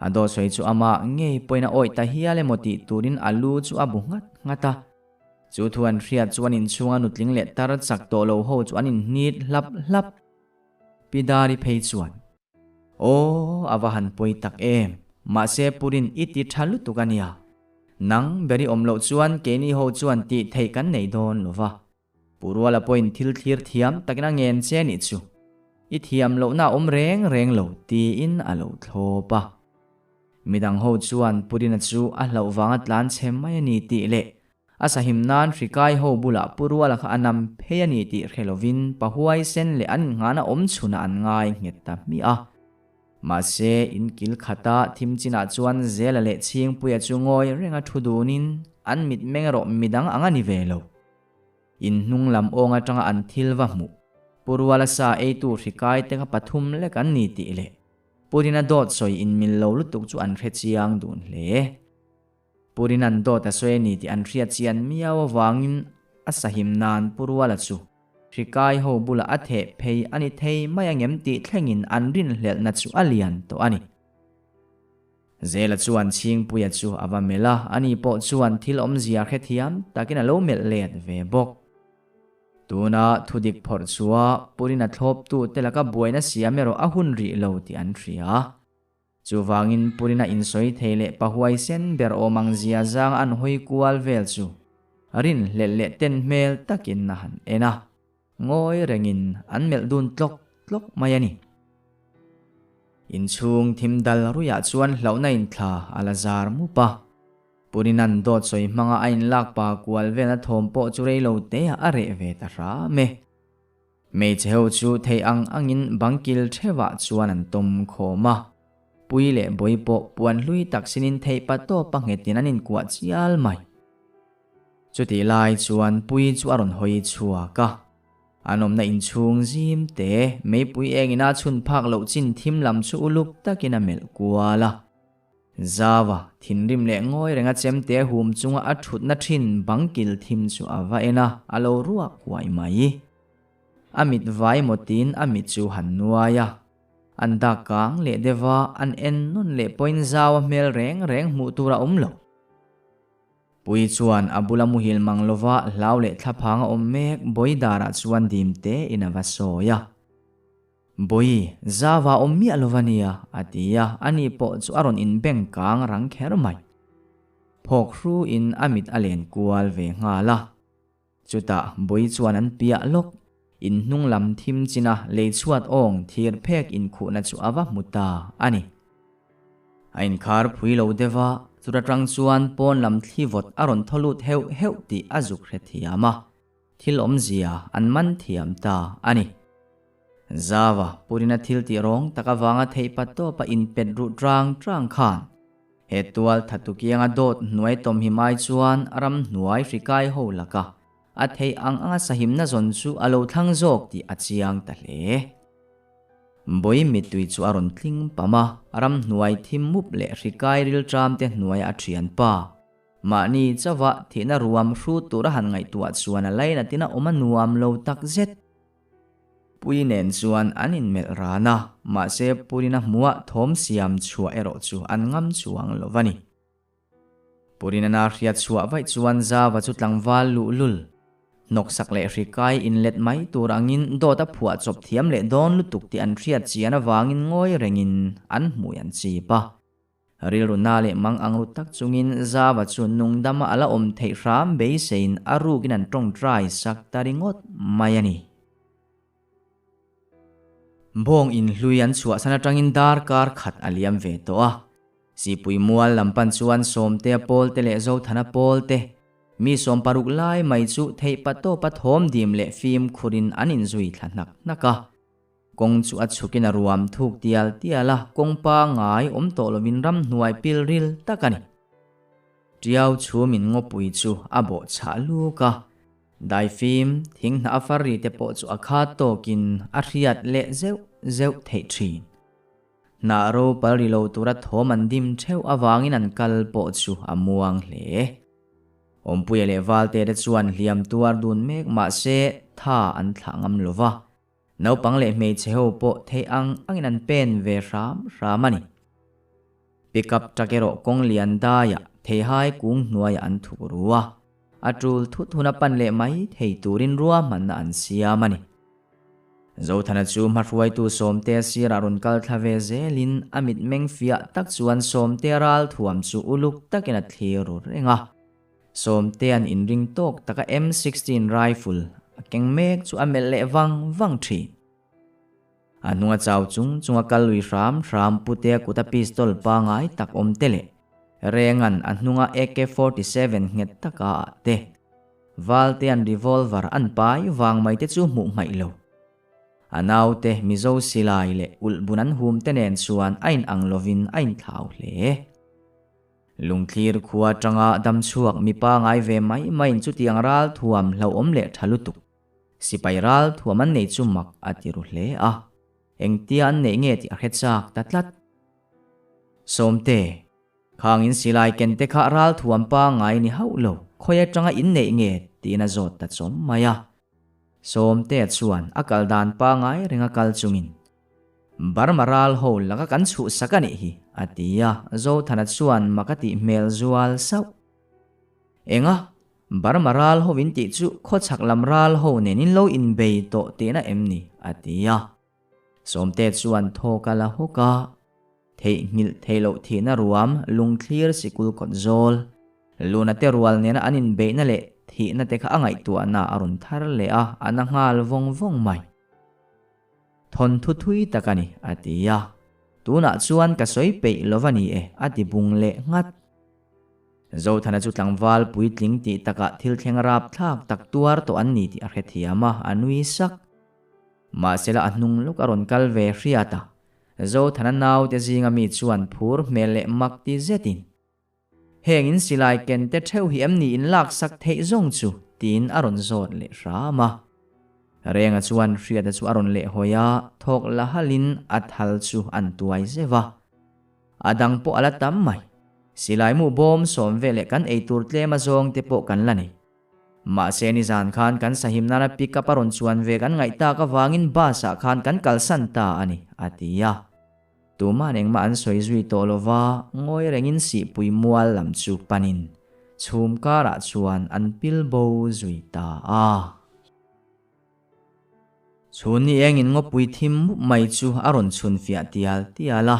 A dawtsawi chu amah ngei pawhin a awih ta hial emaw tih turin a lu chu a bu nghat nghat a. Chu thu an hriat chu an inchhunga nutling leh tar chak tawh lo ho chu an inhnit hlap hlap. Pi Dari phei chuan, Aw, a va han pawi tak em, mahse Purin i ti tha lutuk a nia. Nang beri awm loh chuan keini ho chuan tih theih kan nei dawn lo va. Pu Ruala pawhin thil thlir thiam takin a ngen che nih chu. I thiam lohna a awm reng reng lo tiin a lo thlawp a. Midang ho chuan Purina chu a hlauh vanga tlan chhe mai a ni tih leh a sahim nan hrikai ho bulah Pu Ruala kha a nam phei a ni tih hre lovin pahuai sen leh an inngahna awm chhunah an ngai nghet ta hmiah a. Mahse, in kil khata thim chinah chuan Zela leh Chhingpuia chu ngawi renga thu dunin an mitmeng erawh midang ang a ni ve lo. In hnung lam awng atanga an thil va hmuh. Pu Ruala sa eitu hrikai te kha pathum lek an ni tih leh Pu Rina dawt sawi in mil lo lutuk chu an hre chiang dun hle. Pu Rina'n dawt a sawi a ni tih an hriat chian miau avangin a sahim nan Pu Ruala chu hrikai ho bulah a theh phei a ni thei mai angem tih thlengin an rinhlelhna chu a lian tawh a ni. Zela chuan Chhingpuia chu a va melh a, ani pawh chuan thil awmzia hrethiam takin a lo melh let ve bawk. Tuna thudik phawrh chua Purina thlawptu te laka buaina siam erawh a hun rih lo tih an hria. Chuvangin Purina insawi thei leh pahuai sen ber awm ang zia zanga an hawi kual vel chu rinhlelh leh ten hmel takin a han en a. Ngawi rengin an melh dun tlawk tlawk mai a ni. Inchhung thim dal ruiah chuan hlauhna inthla a la zar mup a. Purinan dawt sawi hmanga a inlak pa kual velna thawm pawh chu rei lo te ah a reh ve ta hram e. Hmeichhe ho chu thei ang angin bangkil theuhah chuan an tawm khawm a. Pui leh bawi pawh puan hlui tak sinin theih pa tawp a nghetin an inkuah chial mai. Chutih lai chuan Pui chu a rawn hawi chhuak a. An awmna inchhung zim te, meipui engin a chhun phak loh chin thim lam chu uluk takin a melh kual a. Zava, thinrim leh ngawi renga chemte hum chunga a thutna thin bang kil thim chu a va en a, a lo ruak huai mai. A mit vai mawtin a mit chu han nuai a. An dak kang leh deuh a, an en nawn leh pawhin Zau a hmel reng reng hmuh tur a awm lo. Pui chuan a bula muhil mang lova hlau leh thlaphang a awm mek Bawidarah chuan dim tein a va sawi a. Bawi, Zava awm miah lo va nia, a ti a, ani pawh chu a rawn inbeng kang rang kher mai. Phawk hruin a mit a len kual ve nghal a. Chutah Bawi chuan an piah lawk, in hnung lam thim china lei chhuat awng thir phek inkhuhna chu a va hmu ta a ni. A inkhar phui lo deuh a, chuta tang chuan pawn lam thli vawt a rawn thaw lut heuh heuh tih a zuk hre thiam a. Thil awmzia an man thiam ta a ni. Zava purina thil tih rawng tak avanga theih pa tawpa inpet ruh trang trang khan he tual thatu kianga dawt hnuai tawm hi mai chuan ramhnuai hrikai ho laka a theih ang anga sahimna zawn chu a lo thlang zawk tih a chiang ta hle. Bawi mittui chu a rawn tling pam a, ramhnuai thim mup leh hrikai rilṭam te hnuaia a ṭhianpa Mahni chauha thihna ruam hrut tura han ngaihtuah chuan a lainatin a awm a nuam lo tak zet. Pui nen chuan an inmelh ran a, mahse Purina hmuah thawm siam chhuah erawh chu an ngam chuang lo va ni. Purina na hriat chhuah vaih chuan Zava chu tlangval luhlul, hnawksak leh hrikai inlet mai tur angin dawt a phuah chawp thiam leh dawn lutuk tih an hriat chian avangin ngawi rengin an hmui an chip a. Rilru na leh mang ang ru tak chungin Zava chu nungdama a la awm theih hram beiseiin a rukin an tawngtai sak ta ringawt mai a ni. Bawng inhlui an chhuahsan atangin darkar khat a liam ve tawh a. Sipui mual lam pan chuan Sawmtea pawl te leh Zothana pawl te, mi 60 lai mai chu theihpatawpa thawm dim leh fimkhurin an inzui thla hnak hnak a. Kawng chu a chhukin a ruam thuk tial tial a, kawng pangngai awm tawh lovin ramhnuai pil ril tak a ni. Tiau chhumin ngawpui chu a bawh chhah luk a, daifim thing hnah a far ri te pawh chu a khat tawkin a hriat leh zeuh zeuh theih thin. Hnah ro pal ri lo tura thawm an dim theuh avangin an kal pawh chu a muang hle. Awmpuia leh Valte te chuan hliam tuar dun mek mahse tha an thlah ngam lova. Naupang leh hmeichhe ho pawh theih ang angin an pen ve hram hram a ni. Pickup truck erawh kawng lian daiah theihai kung hnuaiah an thuk ru a, a tul thut huna pan leh mai thei turin ruahmanna an siam a ni. Zothana chu hmahruaitu Sawmtea sirah rawn kal thla ve zelin a mitmeng fiah tak chuan Sawmtea ralthuam chu uluk takin a thlir ru reng a. Sawmtea'n inring tawk taka M16 rifle a keng mek chu a melh leh vang vang thin. A hnunga chau chung chunga kal lui hram hram Putea kuta pistol pangai tak awm te leh Renga'n a hnunga AK-47 nghet taka ah te, Valtea'n revolver an pai vang mai te chu hmuh hmaih lo. A naute Mizo silai leh ulhbun an hum te nen chuan a inang lovin a inthlau hle. Lungthlir khua atanga dam chhuak mipa ngai ve mai maiin chutiang ral thuam hlauhawm leh tha lutuk. Sipai ral thuam an nei chu mak a ti ru hle a, engtia an neih nge tih a hre chak ta tlat. Sawmte, khangin silai ken te kha ral thuam pangngai ni hauh lo, khawi atanga in neih nge tiin a zawt ta chawm mai a. Sawmtea chuan a kal dan pangngai renga kal chungin Burma ral ho laka kan chhuhsak a nih hi, a ti a, Zothana chuan mak a tih hmel zual sauh. Enga, Burma ral ho in tih chu khawchhak lam ral ho nen in lo inbei tawh tihna em ni? a ti a. Sawmte chuan thawk a la hawk a, Theihnghilh theih loh thihna ruam lungthlir sikul kawt zawl, Luna te rual nena an inbeihna leh thihna te kha a ngaihtuahna a rawn thar leh a, a na nghal vawng vawng mai. Thawnthu thui tak a ni, a ti a. Tunah chuan ka sawi peih lo va ni e, a ti bung leh nghat. Zothana chu tlangval puitling tih takah thil thleng rapthlak tak tuar tawh an ni tih a hrethiam a, a nui sak. Mahsela a hnung lawk a rawn kal ve hriat a, Zothana naute zinga mi chuan phur hmel leh mak ti zetin, Heng in silai ken te theuh hi em ni in laksak theih zawng chu? tiin a rawn zawt leh hram a. Renga chuan Hriata chu a rawn leh hawi a, thawk la halin a thal chu an tuai zeuh a. A dang pawh a la tam mai. Silai mu bawm sawm veleh kan eitur tlem a zawng te pawh kan la nei. Mahse nizan khan kan sahim nana pick up a rawn chuan ve kan ngaih tak avangin bus ah khan kan kalsan ta a ni, a ti a. Tuma'n engmah an sawi zui tawh lo va, ngawi rengin sihpui mual lam chu panin chhum karah chuan an pil bo zui ta a. Chhun ni engin ngawpui thim mup mai chu a rawn chhun fiah tial tial a.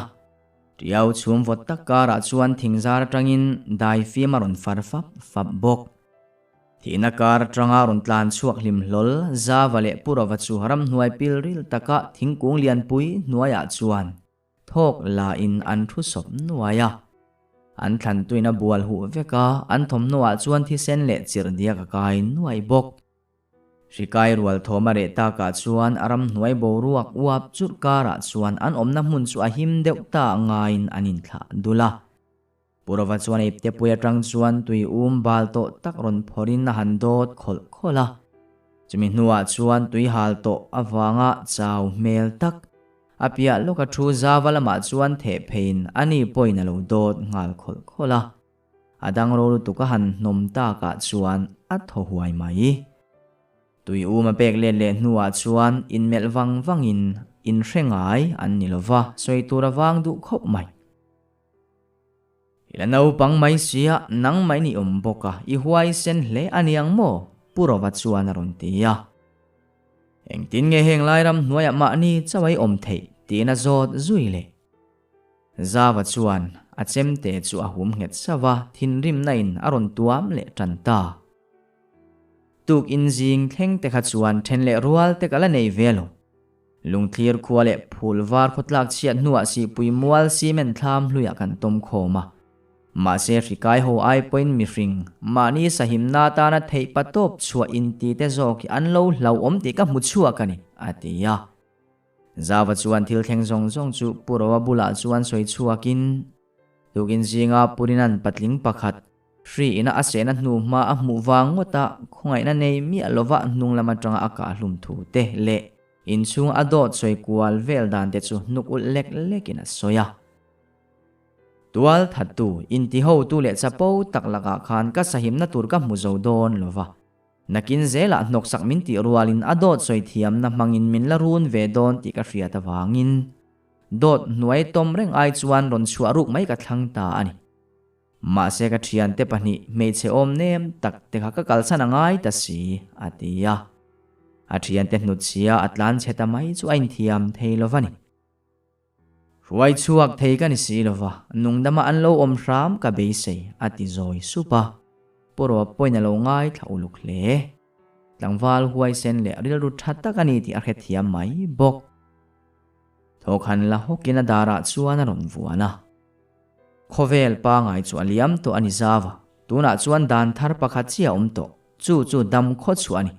Tiau chhum vawt tak karah chuan thingzar atangin dai fim a rawn far fap fap bawk. Thihna kar atanga rawn tlan chhuak hlim hlawl Zava leh Purava chu ramhnuai pilril taka thingkung lianpui hnuaiah chuan Thawk la in an thu sawp nuai a. An thlan tuin a bual huh vek a, an thawmhnaw ah chuan thisen leh chirh diak a kai nuai bawk. Hri kai rual thawm a reh tak ah chuan a ramhnuai boruak uap churh kar ah chuan an awmna hmun chu a him deuh ta ngaiin an inthlah dul a. Purava chuan iptepui atang chuan tui um bal tawh tak rawn phawrh in a han dawt khawlh khawlh a. Chumi hnuah chuan tui hal tawh avanga chau hmel tak a piah lawka thu zava lamah chuan theh pheiin ani pawhin a lo dawt nghal khawlh khawlh a. A dang ro lutuk a han hnawm takah chuan a thaw huai mai. Tui um a pek let leh hnuah chuan inmelh vang vangin inhre ngai an ni lova sawi tur a vang duh khawp mai. I la naupang mai sia, nang mai ni awm bawk a, i huaisen hle a niang maw? Pu Rova chuan a rawn ti a. Engtin nge heng lai ram hnuaiah mahni chauh a i awm theih? tiin a zawt zui leh. Zava chuan a chemte chu a hum nghet sauh a, thinrimna in a rawn tuam leh tan ta. Tuk inzing thleng te kha chuan then leh rual te ka la nei ve lo. Lungthlir khua leh phul var khawtlak chhiat hnuah sihpui mual cement thlam hluiah kan tawm khawm a. Mahse hri kai ho ai pawhin mihring, mahni sahimna atana theih pa tawp chhuah inti te zawk hi an lo hlauhawm tih ka hmu chhuak a ni, a ti a. Zava chuan thil thleng zawng zawng chu Pu Roa bulah chuan sawi chhuakin, Tukin zinga Purinan patling pakhat, Hri ina a sehna hnu hma a hmuh vang ngawt a, khawngaihna nei miah lova hnung lam atanga a kah hlum thu te leh inchhung a dawt sawi kual vel dan te chu hnuk ulh lek lekin a sawi a. Tual thattu, intihotu leh chapo tak lakah khan ka sahimna tur ka hmu zo dawn lova. Nakin zelah hnawksak min tih rualin a dawt sawi thiamna hmangin min la run ve dawn tih ka hriat avangin dawt hnuai tawm reng ai chuan rawn chhuah ruk mai ka thlang ta a ni. Mahse ka thiante pahnih hmeichhe awm nem tak te kha ka kalsan a ngai ta si, a ti a. A thiante hnutchhia a tlan chhe ta mai chu a inthiam thei lo va ni. Hruai chhuak thei ka ni si lo va, nungdama an lo awm hram ka beisei, a ti zawi sup a. Pu Rawp pawhin a lo ngaithla uluk hle. Tlangval huaisen leh rilru tha tak a ni tih a hrethiam mai bawk. Thawkhan la hawkin a darah chuan a rawn vuan a. Khawvel pangai chu a liam tawh a ni zau a, tunah chuan dan thar pakhat chiah a awm tawh, chu chu dam khaw chhuah a ni.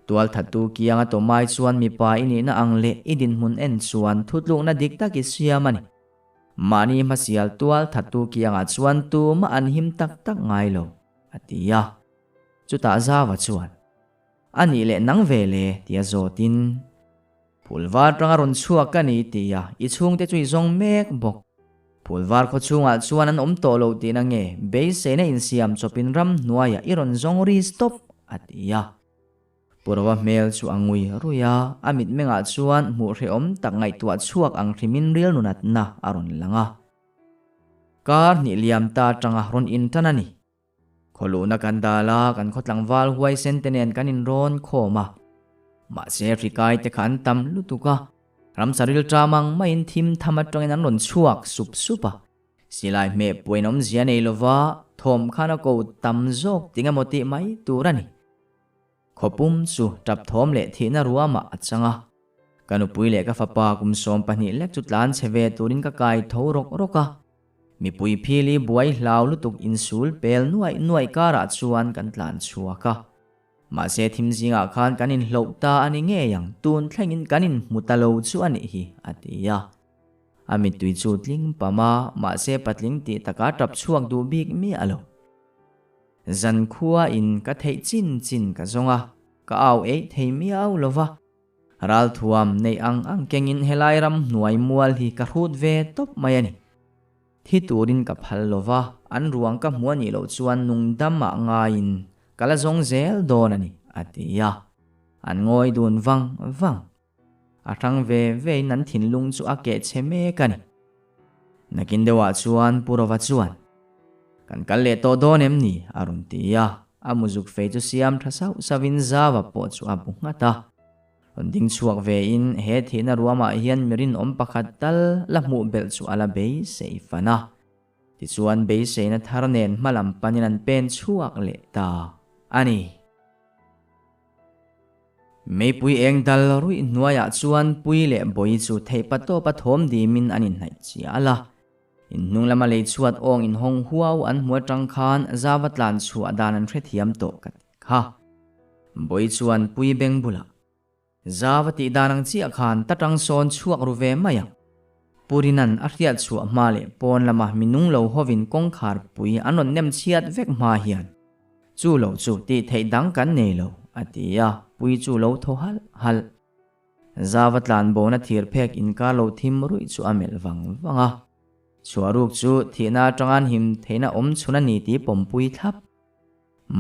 Tualthattu kianga tawmai chuan mipa i nihna ang leh i dinhmun en chuan thutlukna dik tak i siam a ni. Mahni hmasial tualthattu kiangah chuan tumah an him tak tak ngai lo, a ti a. Chutah Zava chuan, A nih leh nang ve le, tia zawtin. Phul var tanga rawn chhuak ka ni tia i chhungte chu i zawng mek bawk. Phul var khaw chhungah chuan an awm tawh lo tihna nge beiseina insiam chawpin ram hnuaiah i rawn zawng ri stop a ti a. Purava hmel chu a ngui rui a, a mitmengah chuan hmuh hrehawm tak ngaihtuah chhuak ang hrimin rilru natna a rawn lang a. Kar hnih liam ta tanga rawn intan a ni. Khawluhna kan dal a, kan khaw tlangval huaisen te nen kan inrawn khawm a. Mahse hri kai te kha an tam lutuk a, ramsa ril ṭam ang maiin thim tham aṭangin an rawn chhuak sup sup a. Silai hmeh puain awmzia nei lova thawm khan a ko tam zawk ting emaw tih mai tur a ni. Khawpum chu ṭap thawm leh thihna ruamah a chang a. Ka nupui leh ka fapa kum 12 lek chu tlan chhe ve turin ka kai tho rawk rawk a. Mipui phili buai hlau lutuk insul pel nuaih nuaih karah chuan kan tlan chhuak a. Mahse thim zingah khan kan inhloh ta a ni ngei ang, tun thlengin kan inhmu ta lo chu a nih hi, a ti a. A mittui chu tling pam a, mahse patling tih taka tap chhuak duh bik miah lo. Zankhua in ka theih chin chin ka zawng a, ka au eih thei miau lo va. Ralthuam neih ang ang kengin helai ram hnuai mual hi ka hrut ve tawp mai a ni. Thi turin ka phal lo va, an ruang ka hmu a nih loh chuan nungdam ah ngaiin ka la zawng zel dawn a ni, a ti a. An ngawi dun vang vang. A hrang ve vein an thinlung chu a keh chhe mek a ni. Nakin deuhah chuan Pu Rova chuan, Kan kal leh tawh dawn em ni? a rawn ti a. A muzuk fei chu siam tha sauh sauhin Zava pawh chu a bu nghat a. Rawn ding chhuak vein he thihna ruamah hian mi rinawm pakhat tal la hmuh belh chu a la beisei fan a. Tichuan beiseina thar nen hmalam panin an pen chhuak leh ta a ni. Meipui eng dal ruih hnuaiah chuan Pui leh Bawi chu theihpa tawpa thawm dimin an inhnaih chial a. Inhnung lama lei chhuat awng inhawng huau an hmu atang khan zava tlan chhuah dan an hrethiam tawh ka ti kha. Bawi chuan Pui beng bulah Zava tih dan ang chiah khan ta tang sawn chhuak ru ve mai ang. Purinan a hriat chhuah hma leh pawn lama mi nung lo hovin kawngkhar pui an rawn nem chhiat vek hma hian chu lo chu tih theih dang kan nei lo, a ti a, pui chu lo thaw halh halh. Zava tlan bona thir phek inkar lo thim ruih chu a melh vang vang a. Chhuah ruk chu thihna atanga an him theihna awm chhun a ni tih pawmpui thlap.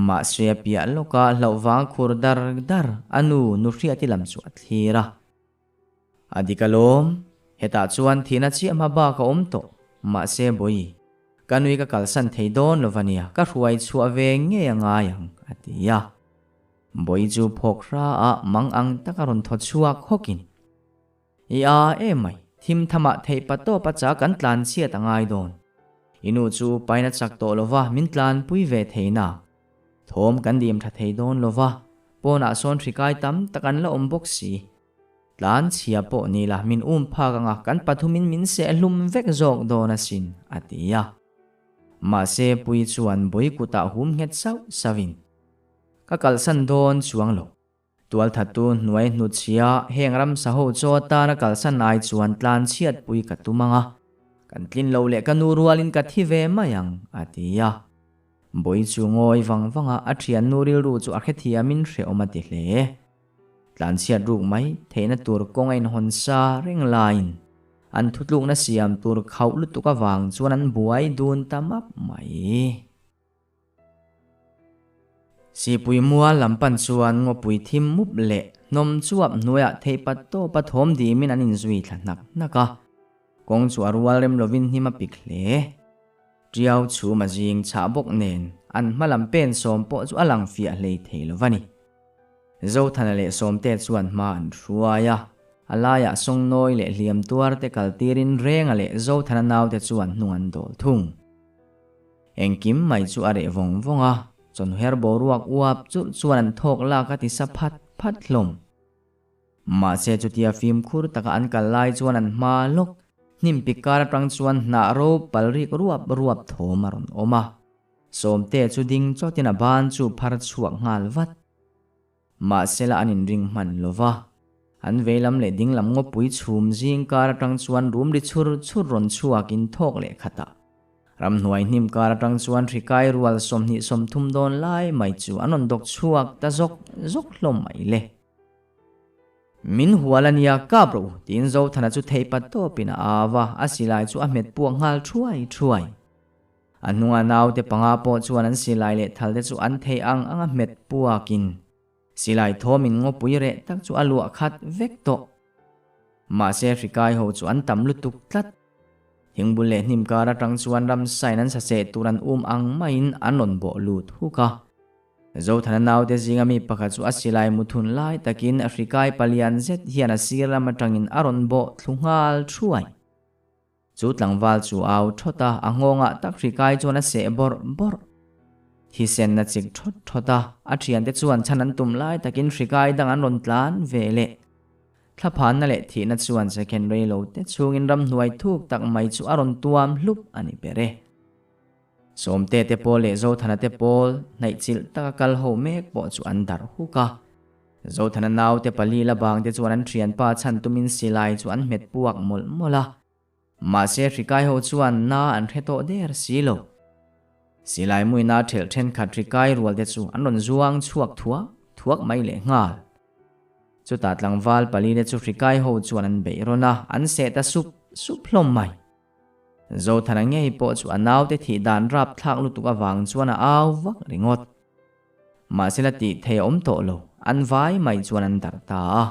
Mahse a piah lawka hlauh vang khur dar dar a nu nu hriati lam chu a thlir a. A dik alawm, hetah chuan thihna chiah hma bak a awm tawh. Mahse Bawi, ka nui ka kalsan thei dawn lo va nia, ka hruai chhuah ve ngei a ngai ang, a ti a. Bawi chu phawk hra a mang ang taka rawn thaw chhuak hawkin. I a emai, thim thamah theih pa tawp a cha kan tlan chhiat a ngai dawn. I nu chu paina chak tawh lova min tlanpui ve thei na. Thawm kan dim tha thei dawn lova, pawnah sawn hri kai tam tak an la awm bawk si. Tlan chhia pawh ni la min um phak anga kan pathumin min seh hlum vek zawk dawn asin, a ti a. Mahse Pui chuan Bawi kutah hum nghet sauh sauhin, Ka kalsan dawn chuang lo. Tualthattu hnuai hnutchhia heng ramsa ho chaw atana kalsan ai chuan tlan chhiatpui ka tum ang a, kan tlin lo leh ka nu rualin ka thi ve mai ang, a ti a. Bawi chu ngawi vang vang a, a thiannu rilru chu a hrethiamin hrehawm a ti hle. Tlan chhiat ruk mai theihna tur kawng a inhawn sa reng laiin an thutlukna siam tur khauh lutuk avang chuan an buai dun ta map mai. Sipui mual lam pan chuan ngawpui thim mup leh hnawm chuap hnuaiah theihpat tawpa thawm dimin an inzui thla hnak hnak a. Kawng chu a rual rem lovin hnim a pik hle. Tiau chhum a zing chhah bawk nen an hma lam pen sawm pawh chu a lang fiah hlei thei lo va ni. Zothana leh Sawmte chuan hma an hruai a, a laiah Sawngnawi leh hliam tuar te kal tirin Renga leh Zothana naute chuan hnung an dawl thung. Engkim mai chu a reh vawng vawng a, chawnher boruak uap churh chuan an thawk lak a ti sa phat phat hlawm. Mahse chutia fimkhur taka an kal lai chuan an hma lawk, hnim pik kar atang chuan hnah ro pal rik ruap ruap thawm a rawn awm a. Sawmte chu ding chawtin a ban chu phar chhuak nghal vat. Mahsela an inring hman lo va, an veilam leh dinglam ngawpui chhum zing kar atang chuan rum ri chhur chhur rawn chhuakin thawk leh khat a. Ramhnuai hnim kar atang chuan hri kai rual 20 30 dawn lai mai chu an rawn dawk chhuak ta zawk zawk hlawm mai le. Min hual a nia kap rawh u, tiin Zothana chu theihpat tawpin a au a, a silai chu a hmet puak nghal thuai thuai. A hnunga naute panga pawh chuan an silai leh thal te chu an thei ang anga hmet puakin silai thawmin ngawpui reh tak chu a luah khat vek tawh. Mahse hrikai ho chu an tam lutuk tlat. Thingbul leh hnim kar atang chuan ramsain an saseh tur an um ang maiin an rawn bawh lut huk a. Zothana naute zinga mi pakhat chu a silai muthun lai takin hrikai palian zet hian a sir lam atangin a rawn bawh thlu nghal thuai. Chu tlangval chu au thawt a, a nghawngah tak hri kai chuan a seh bawrh bawrh. Thisen a chik thawt thawt a, a thiante chuan chhan an tum lai takin hri kai dang an rawn tlan ve leh. Thlaphanna leh thihna chuan second rei lo te chhungin ramhnuai thuk tak mai chu a rawn tuam hlup a ni ber e. Sawmte te pawl leh Zothana te pawl hnaihchilh taka kal ho mek pawh chu an darh huk a. Zothana naute pali la bang te chuan an thianpa chhan tumin silai chu an hmet puak mawlh mawlh a. Mahse hrikai ho chuan na an hre tawh der si lo. Silai muina thelh thenkhat hrikai rual te chu an rawn zuang chhuak thuak thuak mai leh nghal. Chutah tlangval pali te chu hrikai ho chuan an beih rawn a, an seh ta sup sup hlawm mai. Zothana ngei pawh chu a naute thih dan rapthlak lutuk avang chuan a au vak ringawt. Mahsela tih thei a awm tawh lo, an vai mai chuan an darh ta a.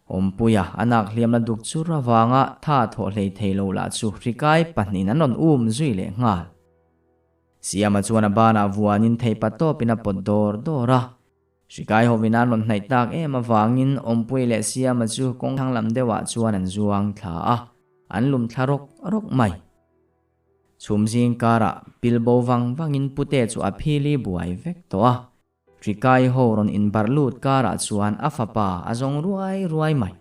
Awmpuia a nak hliam la duk chur avanga tha thawh hlei thei lo lah chu hrikai pahnihin an rawn um zui leh nghal. Siama chuan a banah vuanin theipa tawpin a pawt dawr dawr a. Hrikai hovin an rawn hnaih tak em avangin Awmpui leh Siama chu kawng thlang lam deuhah chuan an zuang thla a, an lum thla rawk rawk mai. Chhum zing karah pil bo vang vangin Pute chu a phili buai vek tawh a. Hrikai ho rawn inbarh lut karah chuan a fapa a zawng ruai ruai mai.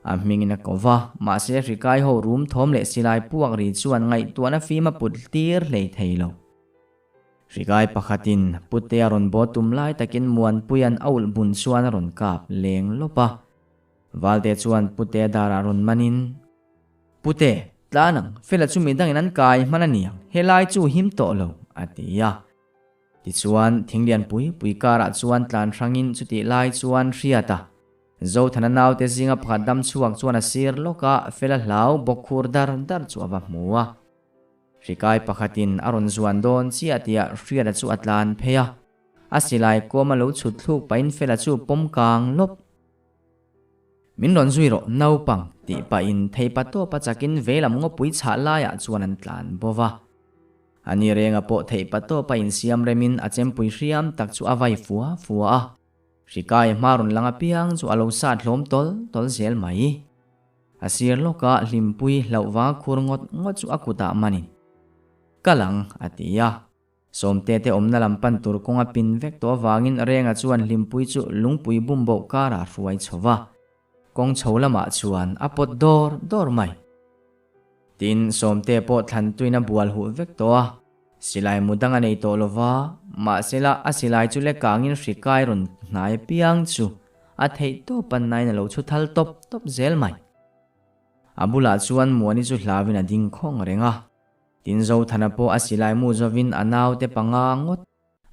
A hmingin a ko va, mahse hrikai ho rum thawm leh silai puak ri chuan ngaihtuahna fim a put tir hlei thei lo. Hrikai pakhatin Pute a rawn baw tum lai takin Muanpuia'n a ulh bun chuan a rawn kap leng lawp a. Valte chuan Pute darah rawn manin, Pute, tlan ang, Fela chu midangin an kai hman a niang, helai chu him tawh lo, a ti a. Tichuan, thinglian pui pui karah chuan tlan hrangin chutih lai chuan hriat a. Zothana naute zinga pakhat dam chhuak chuan a sir lawk a, Fela hlau bawk khur dar dar chu a va hmu a. Hrikai pakhatin a rawn zuan dawn chiah tihah Hriata chu a tlan phei a. A silai kawm a lo chhut thluk pahin Fela chu pawm kang lawp. Min rawn zui rawh naupang tih pahin theipa tawpa chakin veilam ngawpui chhah laiah chuan an tlan bo va. A ni renga pawh theihpa tawpa insiam remin a chempui hriam tak chu a vai fua fua a. Hrikai hma rawn lang apiang chu a lo sat hlawm tawl tawl zel mai. A sir lawka hlimpui hlauhva khur ngawt ngawt chu a kutah manin, Kal ang, a ti a. Sawmte te awmna lam pan tur kawng a pin vek tawh avangin Renga chuan Hlimpui chu lungpui bumboh karah a hruai chho va. Kawng chho lamah chuan a pawt dawr dawr mai. Tin, Sawmte pawh thlan tuin a bual huh vek tawh a, silai mu dang a nei tawh lo va, mahsela a silai chu lek kangin hri kai rawn hnai piang chu a theih tawp pan nain a lo chhu thal tawp tawp zel mai. A bulah chuan Muani chu hlauin a ding khawng reng a. Tin Zothana pawh a silai mu zawin a naute panga ngawt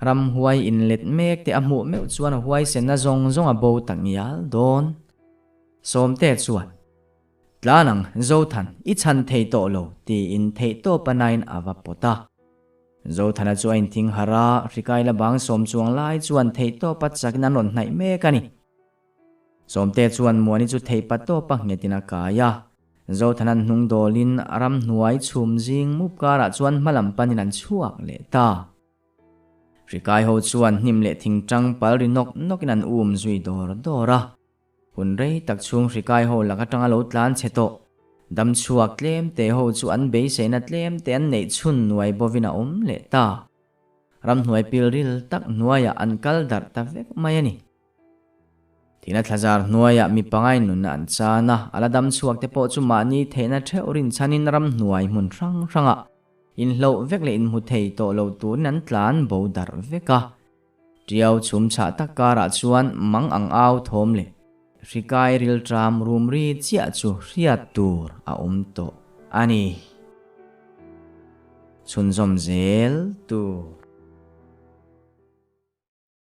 ramhuai inlet mek te a hmuh meuh chuan a huaisenna zawng zawng a bo tak ngial dawn. Sawmte chuan, Tlan ang, Zothan, i chhan thei tawh lo, tiin theihtawp a nain a va pawt a. Zothana chu a inthing harh a, hrikai la bang sawm chuang lai chuan theihtawp a chakin an rawn hnaih mek a ni. Sawmte chuan Muani chu theihpa tawpa nghetin a kai a. Zothanan hnung dawlin ramhnuai chhum zing mup karah chuan hmalam panin an chhuak leh ta. Hrikai ho chuan hnim leh thingtang pal ri nawk nawkin an um zui dawr dawr a. Hun rei tak chhung hrikai ho lak atanga lo tlan chhe tawh. Dam chhuak tlem te ho chu an beiseina tlem te an neih chhun nuai bovin a awm leh ta. Ramhnuai pilril tak hnuaiah an kal darh ta vek mai a ni. Thihna thlazar hnuaiah mi pangai nunna an chan a, a la dam chhuak te pawh chu mahni theihna theuh rinchhanin ramhnuai hmun hrang hrangah inhloh vek leh inhmu thei tawh lo turin an tlan bo darh vek a. Tiau chhum chhah tak karah chuan mang ang au thawm leh hrikai rilṭam rum ri chiah chu hriat tur a awm tawh a ni. Chhunzawm zel tur.